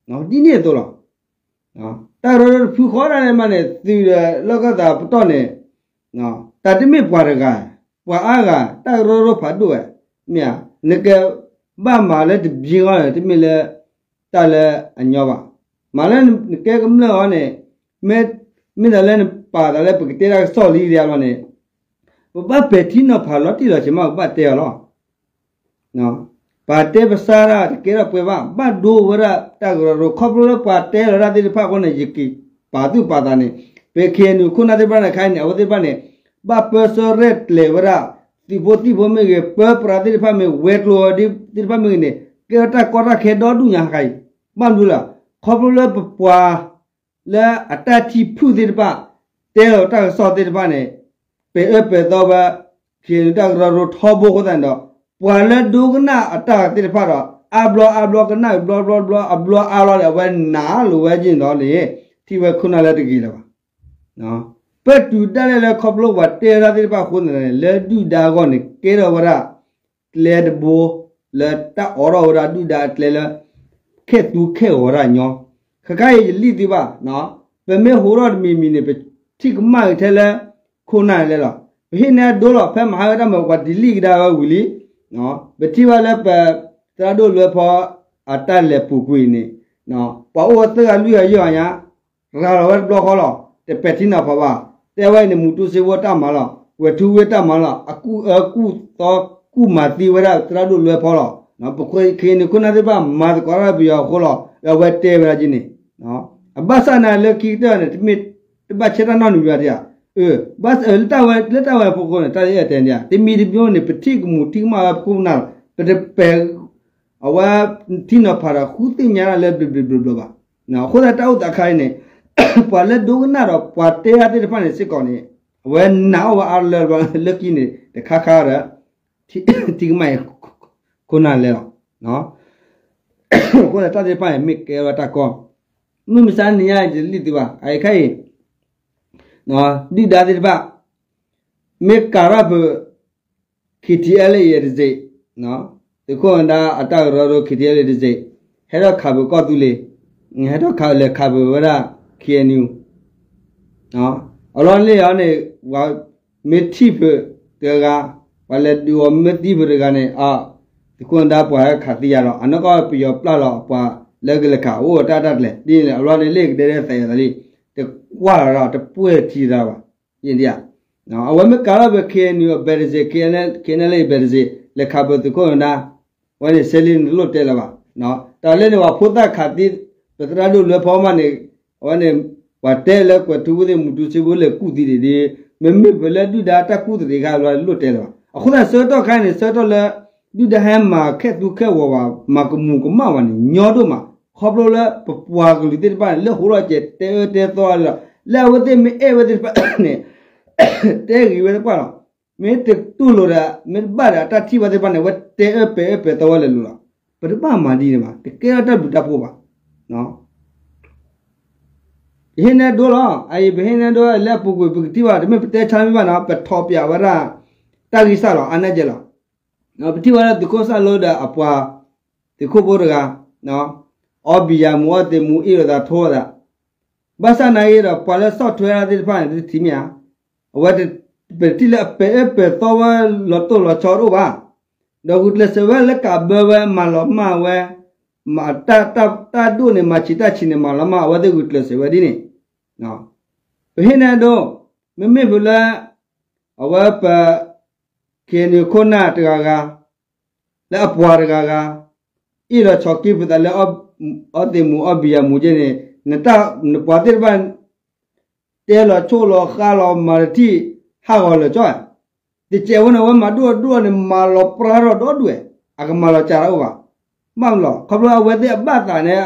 အသိးလီၤ. တၢ်ကရၢကရိတဖုဃီဒၣ်လဲာ်မးန့ၣ် သုးဒီးလီၢ်ခၢၣ်သးပတီၢ်န့ၣ် တၢ်တမ့ၢ်ပှၤတဂၤ ပှၤအါဂၤ တၢ်ကရၢကရိဖးဒိၣ်ဝဲ မ့ၢ်ဧါ. နကဘၣ်မၤလၢတဘျီဃီန့ၣ် တမ့ၢ်လၢ တၢ်လၢအညီဘၣ်. မ့ၢ်လၢနကဲကမျၢၢ်အီၤန့ၣ် မ့ၢ် မ့ၢ်တၢ်လၢနပာ်သးလၢပကတဲတၢ်ကစီၣ်လံဒ်အလီၢ်န့ၣ် ပဘၣ်ပဲာ်ထံနီၤဖးလီၤတံၢ်လီၤဆဲးမး ပဘၣ်တဲအီၤလီၤ. ပှၤတဲပစၢ်ဒၣ်တကဲထီၣ်ပှဲၤဘၣ် ဘၣ်ဒိဝဲဒၣ်တၢ်ကရၢကရိ ခီဖျိလၢပှၤတဲလီၤတၢ်သ့ၣ်တဖၣ်အဃိန့ၣ် ယက့ၤပာ်သူၣ်ပာ်သးန့ၣ် ပခ့ၣ်အဲၣ်ယူၣ်ခိၣ်နၢ်သ့ၣ်တဖၣ်န့ၣ် ခဲအံၤန့ၣ် အဝဲသ့ၣ်တဖၣ်န့ၣ် ဘၣ်ပၢဆှၢရဲၣ်ကျဲၤဝဲဒၣ် သုးဖိသံၣ်ဖိမ့ၢ်ဂ့ၤ ပၢပြးသ့ၣ်တဖၣ်မ့ၢ်ဂ့ၤ ဝဲၤကျိၤသ့ၣ်တဖၣ်မ့ၢ်ဂ့ၤန့ၣ် ကဲထီၣ်တၢ်ကီတၢ်ခဲဒီဒူၣ်ညါခဲအံၤ ဘၣ်မနုၤလဲၣ် ခီဖျိလၢပပှၤ လၢအတၢ်ထံၣ်ဖုၣ်သ့ၣ်တဖၣ် တဲလီၤတၢ်ကစီၣ်သ့ၣ်တဖၣ်န့ၣ် ပဲာ်အၢပဲာ်သီဝဲ ခ့ၣ်အဲၣ်ယူၣ်တၢ်ကရၢကရိထီဘိအဃိသတးန့ၣ်ဒီး ပှၤလၢဒိကနၣ်အတၢ်သ့ၣ်တဖၣ်ဒီး အါဘျီအါဘျီကနၣ်ဘျီဘျီဘျီ အဘျီအါလီၤဒီး အဝဲနာ်လိာ်ဝဲက့ၤန့ၣ်ဒီးန့ၣ် ထံၣ်ဝဲခိၣ်နၢ်လၢတဂ့ၤလၢၤဘၣ်. ပတုာ်ဒၣ်လဲာ်လၢခီဖျိပှၤတဲဝဲဒၣ်သ့ၣ်တဖၣ်အဃိန့ၣ် လၢဒုၣ်ဒါအဂီၢ်န့ၣ် ကဲထီၣ်ဝဲဒၣ် ကျဲတဘိ လၢတၢ်အိးထီၣ်ဝဲဒၣ်ဒုၣ်ဒါအကျဲလၢ ခဲသူခဲဂီၤဒၣ်ညီ ခဲခါအံၤယလံၣ်သုဘၣ် ပမ့ၢ်ဟိထီၣ်တမံၤမံၤန့ၣ် ပထံၣ်ကမၣ်ဂ့ၤထဲလၢ ခိၣ်နၢ်လဲၣ်လီၤ. ပဟ့ၣ်နဲအဒိလီၤ ဖဲမဟါဝဲတၢ်မၤပှၤ delete ကဒါဝဲဝံၤလံ ပထံၣ်ဘၣ်လၢပ သရၣ်ဒိၣ်လွဲဖီ အတၢ်လဲၤပူၤကွံာ်န့ၣ် ပှၤအိၣ်ဝဲသၢဂၤလွံၢ်ဂၤယဲၢ်ဂၤညါ ရၤလီၤဝဲတဘျီဃီလီၤ. တပဲာ်ထံနီၤဖးဘၣ်. တဲဝဲအံၤန့ၣ် မူတူစ့ဖိတၢ်မၤလီၤ. ဝဲၤထူဝ့တၢ်မၤလီၤ. အကူၣ်အၢကူၣ်သီကူၣ်မၤသံဝဲဒၣ်သရၣ်ဒိၣ်လွဲဖီလီၤ. ပခ့ၣ်အဲၣ်ယူၣ်ခိၣ်နၢ်သ့ၣ်တဖၣ်မၤသကိးတၢ်လၢပယီၤအဃိလီၤ. အဝဲတဲဝဲဒၣ်က့ၤန့ၣ် အဘၣ်ဆၣ်န့ၣ်လၢခံကတၢၢ်န့ၣ် တမ့ၢ်တဘၣ်ဆဲးတၢ်နီတမံၤဘၣ်ဧါ. ဘၣ်လၢတၢ်ဝဲလၢတၢ်ဝဲဖိအဃိန့ၣ် တၢ်လၢအဲၣ်တဲန့ၣ် တမံၤတမံၤန့ၣ် ပထံၣ်ကမူၣ်ထံၣ်ကမၣ်ဝဲပခိၣ်ပနၢ်လီၤ. ပတပဲာ် အဝဲထံနီၤဖးဒီးဃုသ့ၣ်ညါတၢ်လၢဘျုးဘျုးဘျုးဘျုးဘၣ်. အဃိသတးတၢ်အိၣ်သးခါအံၤန့ၣ် ပှၤလၢဒိကနၣ်ဒီးပှၤတဲတၢ်သ့ၣ်တဖၣ်န့ၣ်စ့ၢ်ကီးန့ၣ် အဝဲနာ်အီၣ်ဝဲအါလၢလၢခံန့ၣ် တခါခါဒီး ထံကမၣ်အံၤ ခိၣ်နၢ်လဲၣ်လီၤ. အဃိသတးတၢ်သ့ၣ်တဖၣ်န့ၣ်မ့ၢ်ကဲဝဲတၢ်ကီ မုၢ်မဆါနံၤညါယလံၣ်သုဘၣ် အခဲအံၤ ဒုၣ်ဒါသ့ၣ်တဖၣ် မ့ၢ်ကၤထီၣ်ပ ခ့ၣ်အဲၣ်ယူၣ် KTLA တစ့ၢ်, သုးခိၣ်နၢၤဒါအတၢ်ကရၢကရိ KTLA တစ့ၢ်, ဟဲထီၣ်ခးပၢၤကီၢ်သူလ့ၤ, ဟဲထီၣ်ခးလဲၤခးပၢၤဝဲဒၣ် KNU အလီၢ်န့ၣ်အီၤန့ၣ် ပှၤမ့ၢ်ထံၣ်ဖုးတဂၤ, ပှၤလဲၤဒုးအီၤမ့ၢ်သံဖုးတဂၤန့ၣ် သုးခိၣ်နၢၤဒါပှၤဟဲခးသံယၤလီၤ. အနီၢ်ကီၢ်ပယီၤပျၢ်လီၤပှၤလၢကလဲၤခး အိၣ်တၢ်တၢ်ကျဲၤဒ်န့ၣ် အလီၢ်န့ၣ်လ့ၣ်ကဒဲဒဲသးယၤသးလံ, တကွၢ်လီၤဒီးတပှဲၤထံတၢ်ဘၣ်. အဝဲမ့ၢ်ကးထီၣ်ဖဲ KNU အဘဲတစ့ၢ်, KNLA အဘဲတစ့ၢ် လဲၤခးပၢၤသုးခိၣ်နၢၤဒါ, အဝဲန့ၣ် စဲလံ နလိၣ်တဲလၢၤဘၣ်. တၢ်လၢန့ၣ် ပှၤဖိသၣ်ခးသံ ပသရၣ်ဒိၣ်လွဲဖီမးန့ၣ်, အဝဲန့ၣ် ပှၤတဲလၢကွဲးထူဝဲသ့ၣ် မူတူစ့ဖိလဲၤကူၣ်သံဒံးဒ်, မ့မ့ၢ်ဖဲလၢဒုၣ်ဒါတၢ်ကူၣ်သရံးခါလီၤ လိၣ်တဲလၢၤဘၣ်. အဃိသတးဆၢကတီၢ်ခါန့ၣ် ဆၢကတီၢ်လၢ ဒုၣ်ဒါဟဲမၤခဲၣ်သူခဲဝီၤဘၣ် မၤကမူၤကမၣ်ဘၣ်န့ၣ် ညီဒိၣ်မး, ခီဖျိလၢပပှၤကလုာ်သ့ၣ်တဖၣ်န့ၣ် လၢဟိထီၣ်ကဲး တဲအၢတဲသီလီၤ, လၢအဝဲသ့ၣ်မ့ၢ်အဲၣ်ဝဲသ့ၣ်တဖၣ်န့ၣ် တဲဂ့ၤဝဲသပှၢ်လီၤ. မ့ၢ်တတူၢ်လိာ်ဒီး မ့ၢ်တဘၣ်ဒီးအတၢ်ထံၣ်ဝဲသ့ၣ်တဖၣ်န့ၣ် အဝဲတဲအၢပဲာ်အၢပဲာ်သီဝဲလဲၤလိၤလီၤ. ပတဘၣ်မၤဒ်န့ၣ်ဘၣ်, တကဲထီၣ်တၢ်ဘျုးတၢ်ဖှိၣ်ဘၣ်. ယဟ့ၣ်နဲဒိလီၤ, အအံၤပဟ့ၣ်နဲဒိလၢအပူၤကွံာ် ပကထံၣ်ဘၣ် တမ့ၢ်ပတဲဆါမ့ၢ်ဘၣ်နီၤ, ပထီၣ်ပၠးဝဲဒၣ် တၢ်ဂံၢ်စၢ်လီၤ အါနဲကဲလီၤ. ပထံၣ်ဝဲဒၣ်သုးခိၣ်စၢ်လိဒီးအပှၤ သုးခိၣ်ဖိတဂၤ, အီၣ်ဘံၣ်ယၤမူၤ အီသံးမူၤ အ့ၣ်လိာ်သးထိလိာ်သး, ဘၣ်ဆၣ်နာ်က့ဒီး ပှၤလၢဆီၣ်ထွဲတၢ်သ့ၣ်တဖၣ်န့ၣ် တထံၣ်မ့ၢ်ဧါ, အဝဲ ပထံၣ်လၢအပဲာ်အၢပဲာ်သီဝဲလီၤတိၢ်လီၤဆီတအိၣ်ဘၣ်, ဒီးဂုာ်ကျဲးစၢးဝဲလၢကးဘၢဝဲ မၤလီၤမၢ်ဝဲ, တၢ်ဒိၣ်န့ၣ် မၤဆံးတၢ်ဆံးန့ၣ် မၤလီၤမၢ် အဝဲသ့ၣ်ဂုာ်ကျဲးစၢးဝဲဒ်န့ၣ် ပဟ့ၣ်နဲဒိ, မ့မ့ၢ်ဖုးလၢ အဝဲပ KNU ခိၣ်နၢ်တဂၤဂၤ, လၢအပှၤတဂၤဂၤ, အ့ၣ်လီၤဆီၣ်က့ၤဖုးသးလၢ အီသံးမူၤ အီဘံၣ်ယၤမူၤက့န့ၣ်, နပှၤသ့ၣ်တဖၣ် တဲလီၤဆိၣ်လီၤဃါလီၤ မၤတထံၣ် ဟးဂီၤလၢာ်ကၠီ, တကဲးဝဲန့ၣ် အဝဲမၤဒိၣ်ဒိၣ်န့ၣ် မၤလီၤပြါထီၣ်ဒီဒူၣ်ဝဲ, အကမၤလီၤစှၤတၢ်အိၣ်ဘၣ်, ဘၣ်မနုၤလီၤ ခီဖျိအဝဲသ့ၣ်အဘၣ်သးန့ၣ်,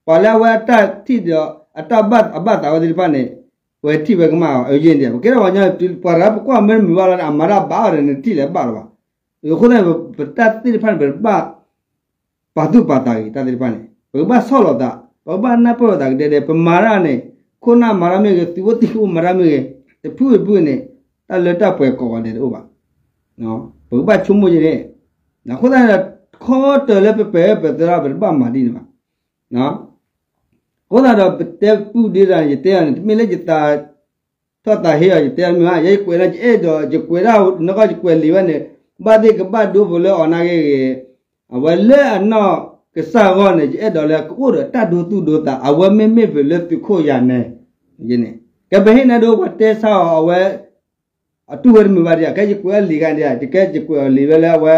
ပှၤလၢအဝဲအတၢ်ထံၣ်ဒီး အတၢ်ဘၣ်အဘၣ်သးဝဲသ့ၣ်တဖၣ်န့ၣ်, ပဝဲထံၣ်ဝဲကမၣ်အီၤ အယဲၢ်ဒ် ပကဲထီၣ်ပှၤညီ ပှၤတဂၤပကွၢ်မ့ၢ်တမုာ်ဘၣ်လီၤန့ၣ် အမၤတၢ်ဘၣ်အီၤဒီး နထံၣ်လဲၤဘၣ်လီၤဘၣ်. အဃိသတးန့ၣ် ပတၢ်သ့ၣ်တဖၣ်န့ၣ် ပတဘၣ် ပာ်သူၣ်ပာ်သးဂ့ၤတၢ်သ့ၣ်တဖၣ်န့ၣ် ပကဘၣ်ဆီၣ်လီၤသး, ပကဘၣ်နၢ်ပၢၢ်လိာ်သးကဒဲဒဲ ပမၤတၢ်န့ၣ်, ခိၣ်နၢ်မၤတၢ်မ့ၢ်ဂ့ၤ, သုးဖိသံၣ်ဖိမၤတၢ်မ့ၢ်ဂ့ၤ, တဖုတဖုန့ၣ်, တၢ်လၢတၢ်ပှဲၤကိးဂၤဒဲးတအိၣ်ဘၣ်. ပကဘၣ်ဆိကမိၣ်ယဲန့ၣ်, အဃိသတးဒီး ခီတၢၢ်လၢပပဲာ်အၢပဲာ်သီ ပတဘၣ်မၤဒ်န့ၣ်ဘၣ်. အဃိသတးဒီး ပတဲပုၢ်ဒ့ဒီး ယတဲအီၤန့ၣ် တမ့ၢ်လၢယသး ထီၣ်သးဟ့အီၤ ယတဲအီၤမ့ၢ်ဘၣ်, ယဲယကွဲးလၢယအဲၣ်ဒိး ယကွဲးဒၣ်နီၢ်ကီၢ် ယကွဲးလံာ်ဝဲန့ၣ်, ဘၣ်သ့ၣ်ကဘၣ်ဒိဖိလၢအီၤနာ်က့ဂ့ၤ, အဝဲလၢအနီၢ်ကစၢ်အဂီၢ်န့ၣ် ယအဲၣ်ဒိးလၢကအိၣ်ဒီးတၢ်ဒိသူၣ်ဒိသး အဝဲမ့မ့ၢ်ဖုးလၢသုးခိၣ်ယၤနဲၣ်, ကဲပဟ့ၣ်နဲဒိပှၤတဲဆါအီၤ အဝဲ အတူၢ်ဝဲတမုာ်ဘၣ်ဒံးဧါ, ကဲယကွဲးအီၤလံာ်ဂၤဒံးဧါ, ယကဲယကွဲးအီၤလံာ်ဝဲလၢအဝဲ,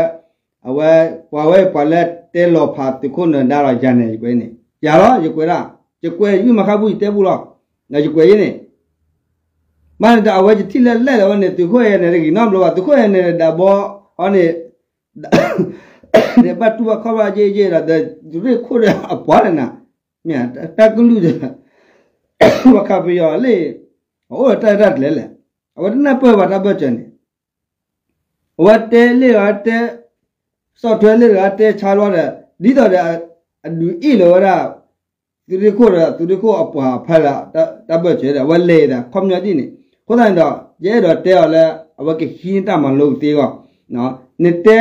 အဝဲ, ပှၤဝဲပှၤလၢတဲလီၤဖးသုးခိၣ်နၢၤဒါလီၤ ယၤနဲၣ် ယကွဲးန့ၣ်, ယၤလီၤ ယကွဲးဒၣ်, ယကွဲးယုၢ်မၤဃါပူၤ ယတဲပူၤလီၤ, ယကွဲးယဲန့ၣ်, ဘၣ်န့ၣ်ဒီးအဝဲယထံၣ်လၢလဲၣ်လီၤဝဲန့ၣ် သုးခိၣ်ယၤနဲၣ်တဂ့ၤနီတဘျီဘၣ်, သုးခိၣ်ယၤနဲၣ်ဒၣ်ဘီအီၤန့ၣ် ဒီးဘၣ်တူၢ်ဘၣ်ခီၣ်ဘၣ်ယဲၢ်ယဲၢ်ဒီး သုးရ့ၣ်ခိၣ်ဒီးအပှၤန့ၣ်နၤ, မ့ၢ်တၢ်ကလုၢ်ဒီး ပှၤခးပယီၤလံ, အအိၣ်ဒီးတၢ်ရဲၣ်တၢ်ကျဲၤလဲၣ်, အဝဲတနၢ်ပၢၢ်ဘၣ်တၢ်ဘၢၣ်စၢၤန့ၣ်, အဝဲတဲလံာ်ဂၤတဲ, ဆီၣ်ထွဲလံာ်ဂၤတဲဆါလီၤဒီး ဒ်သိးဒီး အဒုးအ့ၣ်လီၤဝဲဒၣ် သုးရ့ၣ်ခိၣ်ဒီး သုးရ့ၣ်ခိၣ်အပှၤဖဲလၢ တၢ်ဘၢၣ်စၢၤဒီး အဝဲလဲၤဒၣ် ခီပညီဒ်န့ၣ်, အဃိသတးန့ၣ်ဒီး ယအဲၣ်ဒိးတဲအီၤလၢ အဝဲကဟံးန့ၢ်တၢ်မၤလိကသ့အဂီၢ်, နတဲ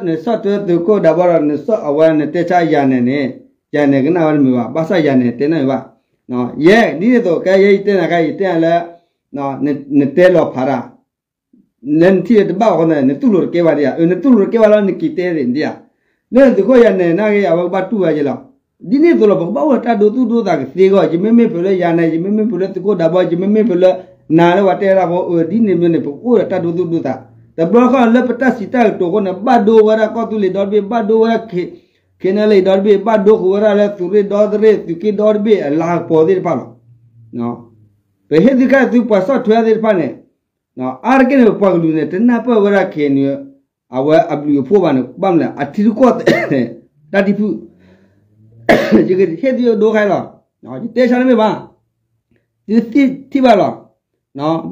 နဆီၣ်ထွဲသုးခိၣ်ဒၣ်ဘီဒီး နဆီၣ်အဝဲနတဲဆါယၤနဲၣ်န့ၣ်, ယၤနဲၣ်ကနၣ်ဝဲတမုာ်ဘၣ်, ဘၣ်ဆၣ်ယၤနဲၣ်တဲနီတမံၤဘၣ်, ယဲ ဒ်န့ၣ်အသိး ကဲယဲယတဲနၤခါ ယတဲနၤလၢ နတဲလီၤဖးတၢ် လၢနထံၣ်လၢတဘၣ်အဃိန့ၣ် နတူၢ်လိာ်တကဲဘၣ်ဒံးဧါ, နတူၢ်လိာ်တကဲဘၣ်လီၤ နက့ၤတဲဒံးဧါ, လၢသုးခိၣ်ယၤနဲၣ်နာ်က့ အဝဲကဘၣ်တူၢ်ဝဲက့ၤလီၤ, ဒ်န့ၣ်အသိးလီၤ ပကဘၣ်အိၣ်ဒီးတၢ်ဒိသူၣ်ဒိသးကသ့အဂီၢ်, ယမ့မ့ၢ်ဖုးလၢယၤနဲၣ် ယမ့မ့ၢ်ဖုးလၢသုးခိၣ်ဒၣ်ဘီ ယမ့မ့ၢ်ဖုးလၢ နၤလၢပှၤတဲဒၣ်ဖိ အၢ ဒ်န့ၣ်မ့ၢ်န့ၣ် ပကအိၣ်ဒီးတၢ်ဒိသူၣ်ဒိသး, တဘျီဃီလၢပတၢ်စံးတၢ်ကတိၤအဃိန့ၣ် ဘၣ်ဒိဝဲဒၣ်ကီၢ်သူလ့ၤဒီတဘ့ၣ် ဘၣ်ဒိဝဲဒၣ် ခ့ ခ့နဲလံဒီတဘ့ၣ် ဘၣ်ဒိဃုာ်ဝဲဒၣ်လၢသုးရ့ၣ်ဒီတရ့ၣ် သုးက့ဒီတဘ့ၣ် အလၤကပီၤသ့ၣ်တဖၣ်လီၤ, ပဟ့ၣ်သုခါသုပှၤဆီၣ်ထွဲသ့ၣ်တဖၣ်န့ၣ်, အါတက့ၢ်န့ၣ် ပပှၤကလုာ်န့ၣ် တနၢ်ပၢၢ်ဝဲဒၣ် ခဲအံၤန့ၣ် အဝဲအဘျုးအဖှိၣ်ဘၣ်န့ၣ် ဘၣ်မနုၤလဲၣ် အထံရူၢ်ကီၢ်သဲးန့ၣ် တၢ်ဒံၣ်ဖုၣ် ယကဟ့ၣ်သုဒိခါအံၤလီၤ, ယတဲဆါတမ့ၢ်ဘၣ်, သုထံၣ်ဘၣ်လီၤ,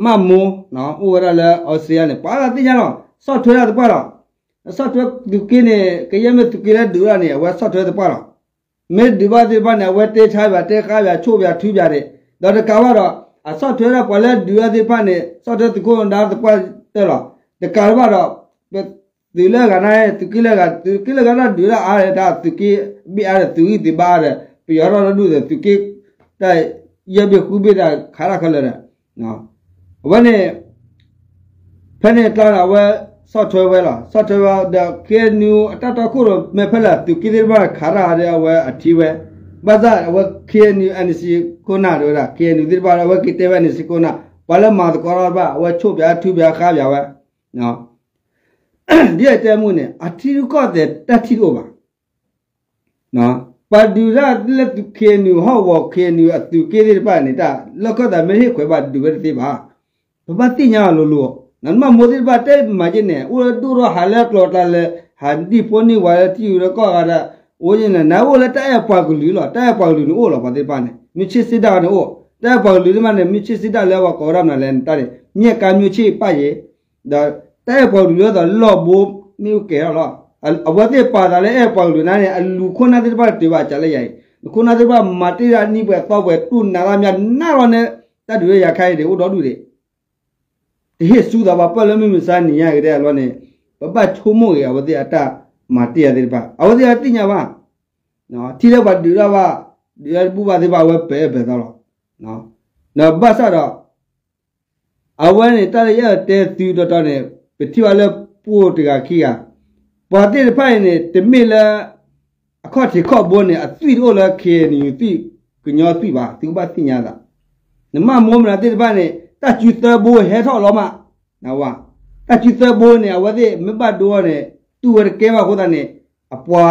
မၣ်မိၢ် အိၣ်ဝဲဒၣ်လၢအီစထြ့လယါန့ၣ် ပှၤသ့ၣ်ညါလီၤ, ဆီၣ်ထွဲဒၣ်သပှၢ်လီၤ, ဆီၣ်ထွဲသုးက့န့ၣ် ကယဲၢ်မ့ၢ်သုးက့လၢဒုးဒၣ်န့ၣ် အဝဲဆီၣ်ထွဲသပှၢ်လီၤ, မ့ၢ်ဒုးဘၣ်သ့ၣ်တဖၣ်န့ၣ် အဝဲတဲဆါဘၣ် တဲဃါဘၣ် ဆိၣ်ဘၣ် ထုဘၣ်န့ၣ်, ဒီးတကးဘၣ်ဒီး အဆီၣ်ထွဲဒၣ်ပှၤလၢဒုးဒၣ်သ့ၣ်တဖၣ်န့ၣ် ဆီၣ်ထွဲသုးခိၣ်နၢၤဒါသပှၢ်တၢၢ်လီၤ, တကးဘၣ်ဒီး သုးလၢအဂၤန့ၣ် သုးက့လၢအဂၤ သုးက့လၢအဂၤတၢ်ဒုးတၢ်အါဒီး တၢ်သုးက့ဘ့ၣ်အါဒီး သုးဂံၢ်သုးဘါအါဒီး ပယီၤထီၣ်တၢ်ဒူၣ်ဒီး သုးက့ တၢ်ယဲၢ်ဘ့ၣ်ဃုဘ့ၣ်တၢ်ခးတၢ်ခဲလၢာ်ဒီး အဝဲန့ၣ် ဖဲန့ၣ်ကျါန့ၣ် အဝဲဆီၣ်ထွဲဝဲလီၤ. ဆီၣ်ထွဲဝဲဒီး ခ့ၣ်အဲၣ်ယူၣ် အတၢ်တီခိၣ်ရိၣ်မဲဖဲလဲၣ် သုးက့သ့ၣ်တဖၣ်ခးတၢ်ဒီး အဝဲအထံဝဲ, ဘၣ်ဆၣ်အဝဲ ခ့ၣ်အဲၣ်ယူၣ် အ နံၣ်စံၣ် ခိၣ်နၢ်တဝဲဒၣ် ခ့ၣ်အဲၣ်ယူၣ် သ့ၣ်တဖၣ် အဝဲက့ၤတဲဝဲ နံၣ်စံၣ် ခိၣ်နၢ် ပှၤလၢမၤသကိးတၢ်တဖၣ် အဝဲဆိၣ်ပၠး ထုပၠး ဃါပၠးဝဲ ဒ်အတဲမုၢ်န့ၣ် အထံရူၢ်ကီၢ်သဲးတၢ်ထံၣ်တအိၣ်ဘၣ်. ပှၤဒုးတၢ်လၢ ခ့ၣ်အဲၣ်ယူၣ် ဟီၣ်ကဝီၤ ခ့ၣ်အဲၣ်ယူၣ် အသုးက့သ့ၣ်တဖၣ်န့ၣ် တၢ်လီၢ်ခၢၣ်သးမ့ၢ်ဟ့ၣ်ခွဲးဘၣ်ဒုးဝဲတသ့ဘၣ်. ပဘၣ်သ့ၣ်ညါအီၤလိၤလိၤ, နမ့ၢ်မိၢ်သ့ၣ်တဖၣ်တဲမၤက့န့ၣ် အိၣ်လၢဒိၣ်ထီၣ်ဟးလၢအကျိၤအကျဲလၢ ဟးဒံၣ်ဖိန့ၢ်ဝဲလၢထံဂုၤကီၢ်ဂၤဒီး အိၣ်န့ၣ် နအိၣ်လၢတၢ်အဲၣ်ပှၤကလုာ်လီၤ. တၢ်အဲၣ်ပှၤကလုာ်န့ၣ်အိၣ်လီၤ ပှၤသ့ၣ်တဖၣ်န့ၣ် မ့ၢ်ဆ့ၣ်စ့ၣ်ဒၣ်န့ၣ်အိၣ်, တၢ်အဲၣ်ပှၤကလုာ်သ့ၣ်တဖၣ်န့ၣ် မ့ၢ်ဆ့ၣ်စ့ၣ်ဒၣ်လၢပှၤကိးဝဲဒၣ်မနုၤလဲၣ်န့ၣ်တၢ်န့ၣ် မ့ၢ်ကါ မျိုးချစ် ပၣ်ယ့ၣ် ဒီးတၢ်အဲၣ်ပှၤကလုာ်လၢသိးလီၢ်ဘိမ့ၢ်အိၣ်ကဲထီၣ်လီၤ. အဝဲသ့ၣ်ပာ်သးလၢအဲၣ်ပှၤကလုာ်န့ၣ် အလူၤခိၣ်နၢ်သ့ၣ်တဖၣ်တတုၤဘၣ်ကးလၢယၤအံၤ, နခိၣ်နၢ်သ့ၣ်တဖၣ်မၤတ့ၢ်ဒၣ်နံၣ်ပှဲၤသီပှဲၤ တူၢ်နးလၢမၠါနးလီၤန့ၣ် တၢ်ဒုးလၢယၤခါအံၤန့ၣ် အိၣ်ဒီဒူၣ်ဒံး တဟ့ၣ်ဆူသးပှၤပၢၢ်လၢမုၢ်မဆါနံၤညါက့ၤဒဲးအလီၢ်န့ၣ် ပဘၣ်ဆိကမိၣ်ဂ့ၤ အဝဲသ့ၣ်အတၢ်မၤတ့ၢ်အသ့ၣ်တဖၣ် အဝဲသ့ၣ်အသ့ၣ်ညါဘၣ်, ထံၣ်လၢပှၤဒုးတၢ်ဘၣ်, ဒုးတၢ်တဘူၣ်ဘၣ်သ့ၣ်တဖၣ် အဝဲပအဲၣ်ပသီလီၤ. ဒီးဘၣ်ဆၣ်ဒီး အဝဲန့ၣ် တၢ်လၢယအဲၣ်ဒိးတဲသုတီတီန့ၣ် ပထံၣ်ဘၣ်လၢပှိၢ်တဂၤခံဂၤ, ပှၤသ့ၣ်တဖၣ်အံၤန့ၣ် တမ့ၢ်လၢ အခီၣ်ထံးခီၣ်ဘိန့ၣ် အသွံၣ်တအိၣ်လၢ ခ့ၣ်အဲၣ်ယူၣ် သွံၣ်, ကညီသွံၣ်ဘၣ်, သုကဘၣ်သ့ၣ်ညါသး, နမ့ၢ်မိၢ်မနုၤသ့ၣ်တဖၣ်န့ၣ် တၢ်စုသၢဘိဟဲထီၣ်လီၤမး, တၢ်စုသၢဘိန့ၣ် အဝဲသ့ၣ်မ့ၢ်ဘၣ်ဒိအီၤန့ၣ် တူၢ်ဝဲတကဲဘၣ်အဃိသတးန့ၣ် အပှၤ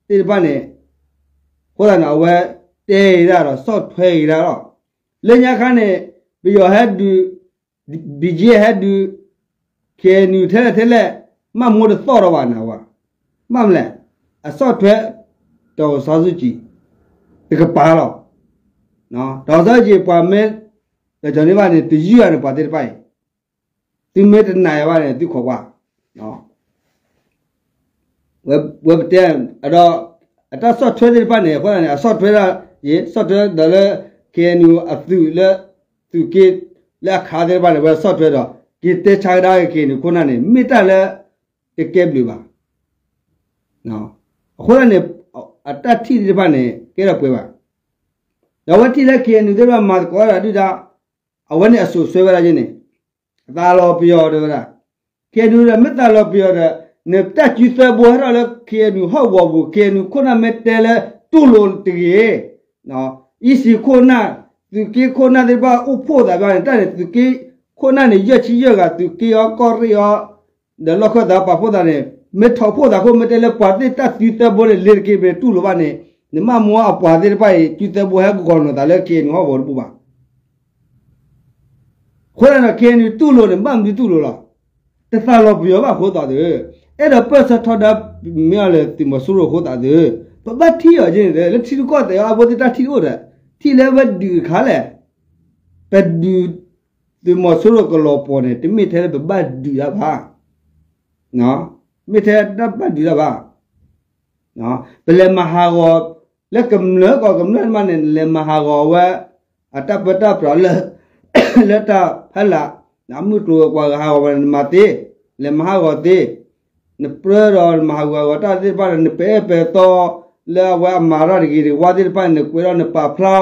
သ့ၣ်တဖၣ်န့ၣ် အဃိသတးန့ၣ် အဝဲတဲဂ့ၤဒၣ်ဒီး ဆီၣ်ထွဲဂ့ၤဒၣ်လီၤ. လၢညါခါန့ၣ် ပယီၤဟဲဒုး ဘံၣ်ကၠ့ဟဲဒုး ခ့ၣ်အဲၣ်ယူၣ် ထဲလဲၣ်ထဲလဲၣ် မ့ၢ်မိၢ်တသီၣ်ဒီးဘၣ်န့ၣ်ဝဲ, ဘၣ်မနုၤလဲၣ်, အဆီၣ်ထွဲ ဒေါ်အောင်ဆန်းစုကြည် တကပၤလီၤ. ဒေါ်အောင်ဆန်းစုကြည် ပှၤမ့ၢ် တကီၤန့ၢ်ဘၣ်န့ၣ် တယုၢ်ဂၤန့ၣ် ပှၤသ့ၣ်တဖၣ်အံၤ သုမ့ၢ်တနာ်ယၤဘၣ်န့ၣ် သုခိးကွၢ် ဝဲပတဲ ဒီး အတၢ်ဆီၣ်ထွဲသ့ၣ်တဖၣ်န့ၣ် အဃိသတးန့ၣ် အဆီၣ်ထွဲဒၣ်ယ့ၣ် ဆီၣ်ထွဲဒီးလၢ ခ့ၣ်အဲၣ်ယူၣ် အသုးလၢ သုးက့ လၢအခးသ့ၣ်တဖၣ်န့ၣ် ဝဲဆီၣ်ထွဲဒီး က့ၤတဲဆါကဒါက့ၤ ခ့ၣ်အဲၣ်ယူၣ် ခိၣ်နၢ်န့ၣ် မ့ၢ်တၢ်လၢ တကဲဘျုးဘၣ်. အဃိသတးန့ၣ် အတၢ်ထံၣ်သ့ၣ်တဖၣ်န့ၣ် ကဲထီၣ်ပှဲၤဘၣ်. ဒီးအဝဲထံၣ်လၢ ခ့ၣ်အဲၣ်ယူၣ် သ့ၣ်တဖၣ်မၤသကိးတၢ်ဒုၣ်ဒါ အဝဲန့ၣ်အစိာ်ဆှၢဝဲဒၣ်က့န့ၣ် အသးလီၤပယီၤတဲဝဲဒၣ်, ခ့ၣ်အဲၣ်ယူၣ်ဒီး မ့ၢ်သးလီၤပယီၤဒီး နတၢ်စုသၢဘိဟဲထီၣ်လၢ ခ့ၣ်အဲၣ်ယူၣ် ဟီၣ်ကဝီၤပူၤ ခ့ၣ်အဲၣ်ယူၣ် ခိၣ်နၢ်မ့ၢ်တဲလၢ တူၢ်လိာ်တဂ့ၤ အံၣ်စံၣ်ခိၣ်နၢ် သုးက့ခိၣ်နၢ်သ့ၣ်တဖၣ်အိၣ်ဖှိၣ်သးဘၣ်န့ၣ် တၢ်န့ၣ် သုးက့ခိၣ်နၢ်န့ၣ် ယဲၢ်ဆံယဲၢ်ဂၤ သုးက့အီၤ ကီၢ်ရ့ၣ်အီၤ ဒီးလီၢ်ခၢၣ်သးပာ်ဖှိၣ်သးန့ၣ် မ့ၢ်ထီၣ်ဖှိၣ်သးခိၣ် မ့ၢ်တဲလၢပှၤသ့ၣ်တၢ်စုသၢဘိန့ၣ် လ့ၤတက့ၤ မ့ၢ်တူၢ်လိာ်ဘၣ်န့ၣ် နမ့ၢ်မိၢ်အပှၤသ့ၣ်တဖၣ်အံၤ စုသၢဘိဟဲကဂီၤနီၤသးလၢ ခ့ၣ်အဲၣ်ယူၣ် ဟီၣ်ကဝီၤတပူၤဘၣ်. အဃိသတးဒီး ခ့ၣ်အဲၣ်ယူၣ် တူၢ်လိာ်န့ၣ် ဘၣ်မနုၤတူၢ်လိာ်လီၤ. တသးလီၤပယီၤဘၣ်အဃိသတးသု, အဲၣ်ဒိးပၢၢ်ဆၢထီဒါ မ့ၢ်အီၤလၢသုးမီၤစိရိၤအဃိသတးသု, ပဘၣ်ထံၣ်အီၤက့န့ၣ် လၢထံရူၢ်ကီၢ်သဲးအံၤ အဝဲသ့ၣ်တၢ်ထံၣ်တအိၣ်ဒီး ထံၣ်လၢဝဲဒုးတခါလဲၣ်. ပဒုးသုးမီၤစိရိၤကလီၤပှီၢ်န့ၣ် တမ့ၢ်ထဲလၢပဘၣ်ဒုးတၢ်ဘၣ် မ့ၢ်ထဲတၢ်ဘၣ်ဒုးတၢ်ဘၣ်. ပလဲၤမၤဟးဂီၤ လၢကမျၢၢ်ကီၢ်ကမျၢၢ်မးန့ၣ် လဲၤမၤဟးဂီၤဝဲ အတၢ်ပၢတၢ်ပြးလၢ လၢတၢ်ဖီလာ် အမုၢ်ကျိၤဝဲၤကွာ်ဟးဂီၤဝဲန့ၣ် နမၤသ့, လဲၤမၤဟးဂီၤသ့, နပြၢဒီးနမၤဟးဂီၤဟးဂီၤတၢ်သ့ၣ်တဖၣ်ဒီး နပအဲၣ်ပဲသီ လၢအဝဲအမၤတၢ်တဂ့ၤတဝါသ့ၣ်တဖၣ်န့ၣ် နကွဲးထီၣ်နပာ်ဖျါ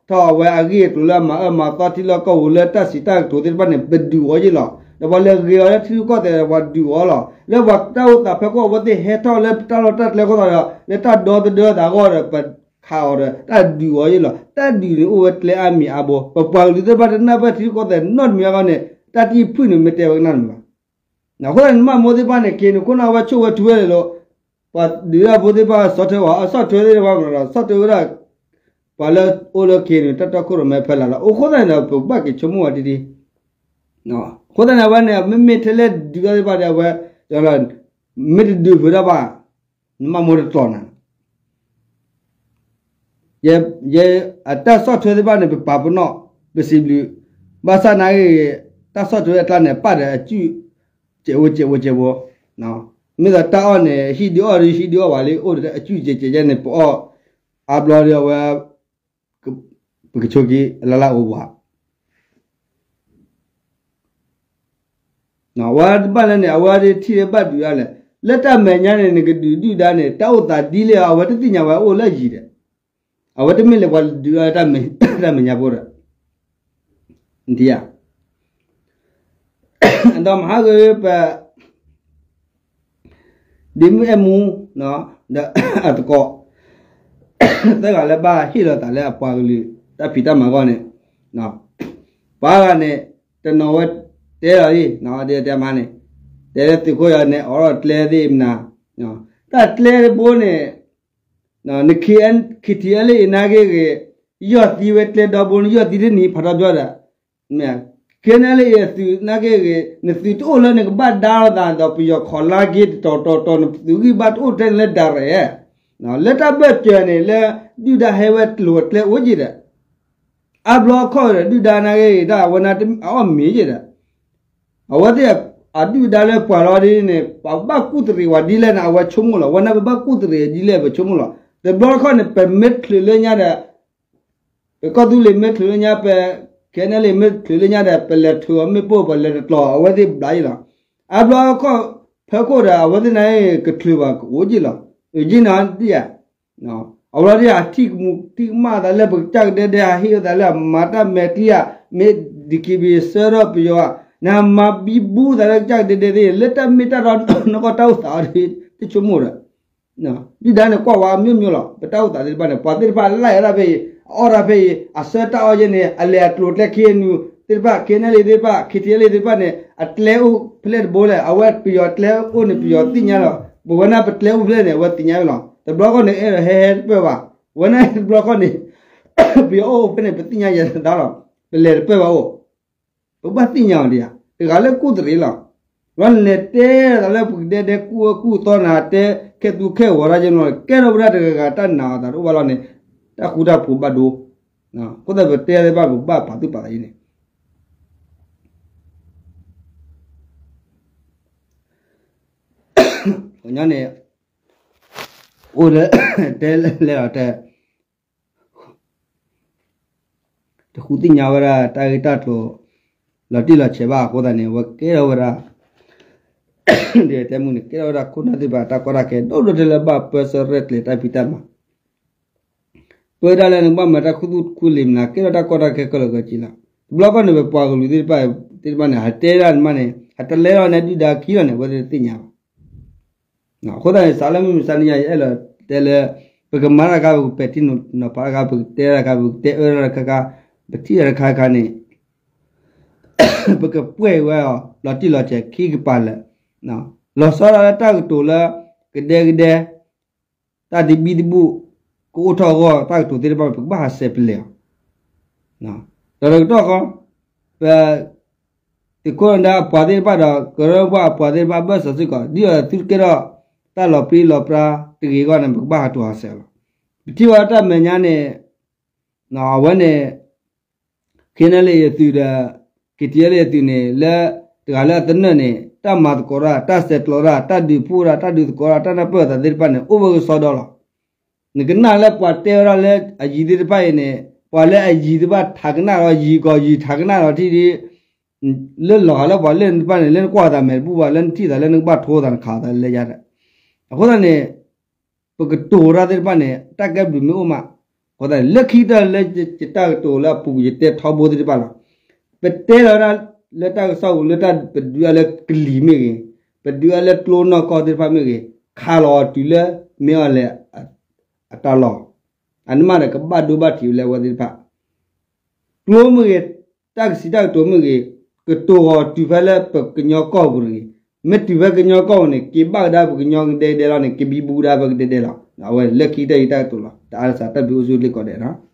ထီၣ်အဝဲအဂ့ၢ်အကျိၤလၢအမၤအၢမၤသီထံလီၢ်ကီၢ်ပူၤလၢတၢ်စံးတၢ်ကတိၤသ့ၣ်တဖၣ်န့ၣ် ပဒုးအီၤယ့ၣ်လီၤ. ဒီးပှၤလဲၤဂ့ၤအီၤလၢထံရူၢ်ကီၢ်သဲး ပှၤဒုးအီၤလီၤ. လၢပှၤတၢ်အိၣ်သးဖီခိၣ်အဝဲသ့ၣ်ဟဲထီၣ်လၢတၢ်လီၢ်တၢ်ကျဲအဃိသတးဒီး လၢတၢ်ဒီသဒၢသးအဂီၢ်ဒီး ပခးအီၤဒီး တၢ်ဒုးအီၤယ့ၣ်လီၤ. တၢ်ဒုးန့ၣ်အိၣ်ဝဲကျဲအါမံၤအါဘိ ပပှၤကလုာ်သ့ၣ်တဖၣ်တနၢ်ပၢၢ်ထံရူၢ်ကီၢ်သဲးနီတမံၤအဂီၢ်န့ၣ် တၢ်တံၢ်ဖုၣ်န့ၣ်မ့ၢ်တဲဝဲကနၣ်တမံၤဘၣ်. အဃိသတးန့ၣ် နမ့ၢ်မိၢ်သ့ၣ်တဖၣ်န့ၣ် ခ့ၣ်အဲၣ်ယူၣ် ခိၣ်နၢ်ဝဲဆိၣ်ဝဲထုဝဲန့ၣ်လီၤ. ပှၤဒုးတၢ်ဖိသ့ၣ်တဖၣ်ဆီၣ်ထွဲဝဲ အဆီၣ်ထွဲသ့ၣ်တဖၣ်မ့ၢ်ဒီး ဆီၣ်ထွဲဝဲဒၣ် ပှၤလၢအိၣ်လၢခ့ၣ်အဲၣ်ယူၣ် တၢ်တီခိၣ်ရိၣ်မဲဖီလာ်လီၤ. အဃိသတးန့ၣ်ဒီး ပဘၣ်က့ၤဆိကမိၣ်ဝဲတံၢ်တံၢ်. အဃိသတးန့ၣ် အဝဲန့ၣ် မ့မ့ၢ်ထဲလဲၣ်ဒုးတၢ်သ့ၣ်တဖၣ်ဒီး အဝဲ မ့ၢ်တဒုးဖုးတၢ်ဘၣ် နမ့ၢ်မိၢ်တတီၤနၤ ယဲ အတၢ်ဆီၣ်ထွဲသ့ၣ်တဖၣ်န့ၣ် ပပာ်ပနီၣ် ပစံးဘျုး, ဘၣ်ဆၣ်နာ်က့ တၢ်ဆီၣ်ထွဲအကျါန့ၣ် ပာ်ဒီးအစုၣ် ကဲးဖိကဲးဖိကဲးဖိ, မ့ၢ်ဒီးတၢ်အီၣ်န့ၣ် ဟံၣ်ဒုးအီၣ်ဒုး ဟံၣ်ဒုးအီၣ်ဝဲလံ အိၣ်ဒီးအစုၣ်ကဲးကဲးကဲးန့ၣ် ပအီၣ်အါဘျီဒီးအဝဲ ပကဆိက့ၤအလၢ်လၢ်အိၣ်ဝဲ အဝဲတဘၣ်လၢန့ၣ် အဝဲထံၣ်လၢဘၣ်ဒုးဒၣ်လဲၣ်, လၢတၢ်မဲာ်ညါန့ၣ် နကဒုးဒုၣ်ဒါန့ၣ် တၢ်အိၣ်သးဒ်လဲၣ် အဝဲတသ့ၣ်ညါဝဲအိၣ်လၢအယံၤဒီး အဝဲတမ့ၢ်လၢပှၤဒုးဒၣ်တၢ်မဲာ်ညါဖိဒီး ဒီးမဟါဂ့ၤပ ဒ့မုၣ်အဲၣ်မူ ဒီးအသကိး သၢဂၤလၢဘၣ်ဟ့ၣ်လီၤသးလၢအပှၤကလုာ်တၢ်ဖံးတၢ်မၤအဂီၢ်န့ၣ်, ပှၤဂၤန့ၣ် တနီၤဝဲတဲလီၤလံ, တဲတဲမးန့ၣ် တဲလၢသုးခိၣ်ယီၤန့ၣ် အိးထီၣ်ကျဲသ့ၣ်မနၤ, တၢ်ကျဲတဘိန့ၣ် န ခ့ထံအဲလ့ၣ်အံၤနာ်က့ဂ့ၤ, ယီၢ်သံဝဲကျဲဒီဘိန့ၣ် ယီၢ်သံတနံၤဖးထီပယီၤဒီး ခဲန့ၣ်လၢအသုးနာ်က့ဂ့ၤ, နသုးတအိၣ်လၢနကဘၣ်ဒါလိာ်သးဒီးပယီၤခီၣ်လါက့တတီၤတီၤတီၤ နသုးဂံၢ်ဘါတအိၣ်ထဲန့ၣ်လၢ direct လၢတၢ်ဘၢၣ်စၢၤန့ၣ်လၢ ဒုၣ်ဒါဟဲဝဲကျိၤကျဲအိၣ်က့ၤဒီး အါဘျီအခီၣ်ဒီး ဒုၣ်ဒါနာ်က့ဂ့ၤ တၢ်အဝဲနအီၣ်မ့ၤက့ၤဒီး အဝဲသ့ၣ်အဒုၣ်ဒါလၢပှၤလီၤဒ်န့ၣ် ပဘၣ်ကူၣ်သရံးဝဲဒ်လဲၣ်န့ၣ် အဝဲဆိကမိၣ်လီၤ. ဝဲန့ၣ်ပဘၣ်ကူၣ်သရံးဒ်လဲၣ် ပဆိကမိၣ်လီၤ. တဘျီတခီၣ်န့ၣ် ပမ့ၢ်ချုးလၢညါဒီး ပကီၢ်သူလ့ၤမ့ၢ်ချုးလၢညါ ပ ခဲန့ၣ်လံ မ့ၢ်ချုးလၢညါဒီး ပလဲၤထုးအီၤမ့ၣ်ပိၢ် ပလဲၤတကျီၤ အဝဲသ့ၣ်ဘျးယံၤလီၤ. အါဘျီခီၣ်ဖၢခိၣ်ဒီး အဝဲသ့ၣ်န့ၣ်ကချုးဘၣ်ကအိၣ်က့ၤလီၤ. အဂ့ၢ်န့ၣ်ဒ်ဧါ အဝဲဒ်အထံၣ်ကမူးထံၣ်ကမၣ်သးလၢပကစၢ်ကဒဲဒဲ ဟးဟ့ၣ်အသးလၢအမၤတၢ်မဲာ်ချံဧါ, မ့ၢ် DKBA ဆှၢထီၣ်ပယီၤဧါ, နမၤဘံဘူသးလၢကစၢ်ကဒဲဒဲသ့ၣ် လၢတၢ်မ့ၢ်တၢ်တီနီၢ်ကီၢ်တၢ်အိၣ်သးအီၤဒီး တဆိကမိၣ်ဒီး ဒုၣ်ဒါန့ၣ်ကွၢ်ဝဲအမျိုးမျိုးလီၤ. ပတၢ်အိၣ်သးသ့ၣ်တဖၣ်န့ၣ် ပှၤသ့ၣ်တဖၣ်လၢအရၣ်ဖဲအံၤ အအီၣ်တၢ်ဖဲအံၤ အဆၢတၢ်အီၣ်ယဲန့ၣ် အလဲၤအကျိၤကျဲ KNU သ့ၣ်တဖၣ် ခဲန့ၣ်လံသ့ၣ်တဖၣ် KTLA သ့ၣ်တဖၣ်န့ၣ် အကျဲအိၣ်ဖဲလဲၣ်တဘိလဲၣ် အဝဲပယီၤကျဲအိၣ်န့ၣ် ပယီၤသ့ၣ်ညါလီၤ. ပဝဲန့ၣ်ပကျဲအိၣ်ဖဲလဲၣ်န့ၣ် အဝဲသ့ၣ်ညါလီၤ. တဘျီခီၣ်န့ၣ် အဲၣ်ဒိးဟဲဟဲတပၢၢ်ဘၣ်. ဝဲန့ၣ်တဘျီခီၣ်န့ၣ် ပယီၤအိၣ်ဖဲန့ၣ် ပသ့ၣ်ညါယဲသဒါလီၤ. ပလဲၤတပၢၢ်ဘၣ်အိၣ် ပဘၣ်သ့ၣ်ညါအီၤဒံးဧါ. တဂၤလၢကူၣ်သရံးလီၤ. ဘၣ်လဲၤတဲသးလၢပကဒဲဒဲကူၣ်အၢကူၣ်သီနၤ တဲခဲသူခဲဂီၤတၢ်ယဲန့ၣ် ကဲထီၣ်ဝဲဒၣ်တဂၤဂၤတၢ်နာ်အသးတအိၣ်ဘၣ်လီၤန့ၣ် တၢ်ဃူတၢ်ဖိးဘၣ်ဒိ. အဃိသတးပတဲသ့ၣ်တဖၣ် ပဘၣ်ပာ်သူၣ်ပာ်သးအံၤန့ၣ် ပှၤကညီန့ၣ် အိၣ်လၢ တဲလဲၣ်လီၤတဲ တဃုသ့ၣ်ညါဝဲဒၣ်တၢ်ဂ့ၢ်တၢ်ကျိၤ လီၤတံၢ်လီၤဆဲးဘၣ်အဃိသတးန့ၣ် အဝဲကဲထီၣ်ဝဲဒၣ် ဒ်တဲမုၢ်န့ၣ် ကဲထီၣ်ဝဲဒၣ်ခိၣ်နၢ်သ့ၣ်တဖၣ်တၢ်ကီတၢ်ခဲ ဒိၣ်ဒိၣ်ထဲလၢဘၣ်ပၢဆှၢရဲၣ်ကျဲၤတၢ်ဖံးတၢ်မၤ ပဝဲဒၣ်လၢနကဘၣ်မၤတၢ်ခူသူၣ်ခူလံၤမနုၤ ကဲထီၣ်တၢ်ကီတၢ်ခဲခဲလၢာ်ခဲဆ့လီၤ. တဘျီခီန့ၣ် ပပှၤကလုာ်သ့ၣ်တဖၣ် သ့ၣ်တဖၣ်န့ၣ် ဟးတဲဒၣ်နမးန့ၣ် ဟးတလဲလီၤန့ၣ် ဒုၣ်ဒါခံလီၤန့ၣ် အဝဲသ့ၣ်တသ့ၣ်ညါဘၣ်. အဃိသတးန့ၣ် စးလၢမုၢ်မဆါတနံၤညါ ယအဲၣ်လီၤတဲလၢ ပကမၤတၢ်ခါ ပကပဲာ်ထံနီၤဖးတၢ်ခါ ပကတဲတၢ်ခါ ပကတဲအၢတၢ်ခါခါ ပထံၣ်တၢ်တခါခါန့ၣ် ပကပှဲၢ်ဝဲအီၤ လီၤတံၢ်လီၤဆဲးခံကပၤလၢာ် လီၤဆီဒၣ်လၢတၢ်ကတိၤလၢ ကဒဲကဒဲ တၢ်သဘံၣ်သဘုၣ် ကအိၣ်ထီၣ်အဂီၢ် တၢ်ကတိၤသ့ၣ်တဖၣ် ပကဘၣ်ဟးဆဲးပလဲၤအီၤ. ဒီးတကတီၢ်ဃီ ပ သုးခိၣ်နၢၤဒါအပှၤသ့ၣ်တဖၣ်ဒီး ကရၢပှၤအပှၤသ့ၣ်တဖၣ် ဘၣ်စီၤစုကီး ဒ်သိးသုတကဲထီၣ် တၢ်လီၤပြံလီၤပြါတဂ့ၤအဂီၢ်န့ၣ် ပကဘၣ်ဟးတိၤဟးဆဲးလီၤ. ပထံၣ်ဝဲတၢ်မဲာ်ညါန့ၣ် အဝဲန့ၣ် ခဲန့ၣ်လံအသုးဒီး က့ၤထံၣ်လံအသုးန့ၣ် လၢတဂၤလၢအသနၢၣ်န့ၣ် တၢ်မၤသကိးတၢ် တၢ်ဆဲးကျိးတၢ် တၢ်ဒုးဖှိၣ်တၢ် တၢ်ဒုးသကိးတၢ် တၢ်နၢ်ပၢၢ်အသးသ့ၣ်တဖၣ်န့ၣ် အိၣ်ဝဲကစီဒီလီၤ. နကနၣ်လၢပှၤတဲဝဲဒၣ်လၢအယံၤသ့ၣ်တဖၣ်အံၤန့ၣ် ပှၤလၢအယံၤသ့ၣ်တဖၣ်ထးကနၣ်ဒီး ယံၤကီးယံၤထးကနၣ်ဒီးထံၣ်ဒ် လၢလီၤဂာ်လၢပှၤလၢနသ့ၣ်တဖၣ်န့ၣ် လၢနကွၢ်သးမဲာ်တဘူၣ်ဘၣ် လၢနထံၣ်သးလၢနကဘၣ်ထိသးနခးသးလၢယါဒီး အဃိသတးန့ၣ် ပကတိၤတၢ်သ့ၣ်တဖၣ်န့ၣ် တၢ်ကဲဘျုးမ့ၢ်အိၣ်မး, အဃိသတးန့ၣ် လၢခံကတၢၢ်လၢယတၢ်ကတိၤလၢအပူၤကွံာ်ယတဲထီဘိသ့ၣ်တဖၣ်လီၤ. ပတဲလီၤဝဲဒၣ်လၢတၢ်ကစီၣ်ပူၤလၢတၢ် ပဒုးအါလၢကလံၤမ့ၢ်ဂ့ၤ, ပဒုးအါလၢကျိနီၢ်ကီၢ်သ့ၣ်တဖၣ်မ့ၢ်ဂ့ၤ, ခးလီၤအီၤတုၤလၢမ့ၢ်အီၤလဲၣ် အတၢ်လီၢ်, အန့ၣ်မးဒီးကဘၣ်ဒိဘၣ်ထံးဝဲလၢအဝဲသ့ၣ်တဖၣ် ကျိမ့ၢ်ဂ့ၤ, တၢ်ကစံးတၢ်ကတိၤမ့ၢ်ဂ့ၤ, ကတိၤအီၤတုၤဖဲလၢပကညီကီၢ်ပူၤတဂ့ၤ. မ့ၢ်တုၤဖဲကညီကီၢ်ပူၤန့ၣ် က့ၤဘၣ်ကဒါပကညီကဒဲကဒဲလီၤန့ၣ် ကဘံဘူကဒါပကဒဲကဒဲလီၤ. အဝဲလၢခံကတၢၢ်အံၤတၢ်ကတိၤလီၤ. တၢ်အါစးတၢ်ဘျုးအိၣ်ဆူၣ်လံကိးဂၤဒဲးလီၤ.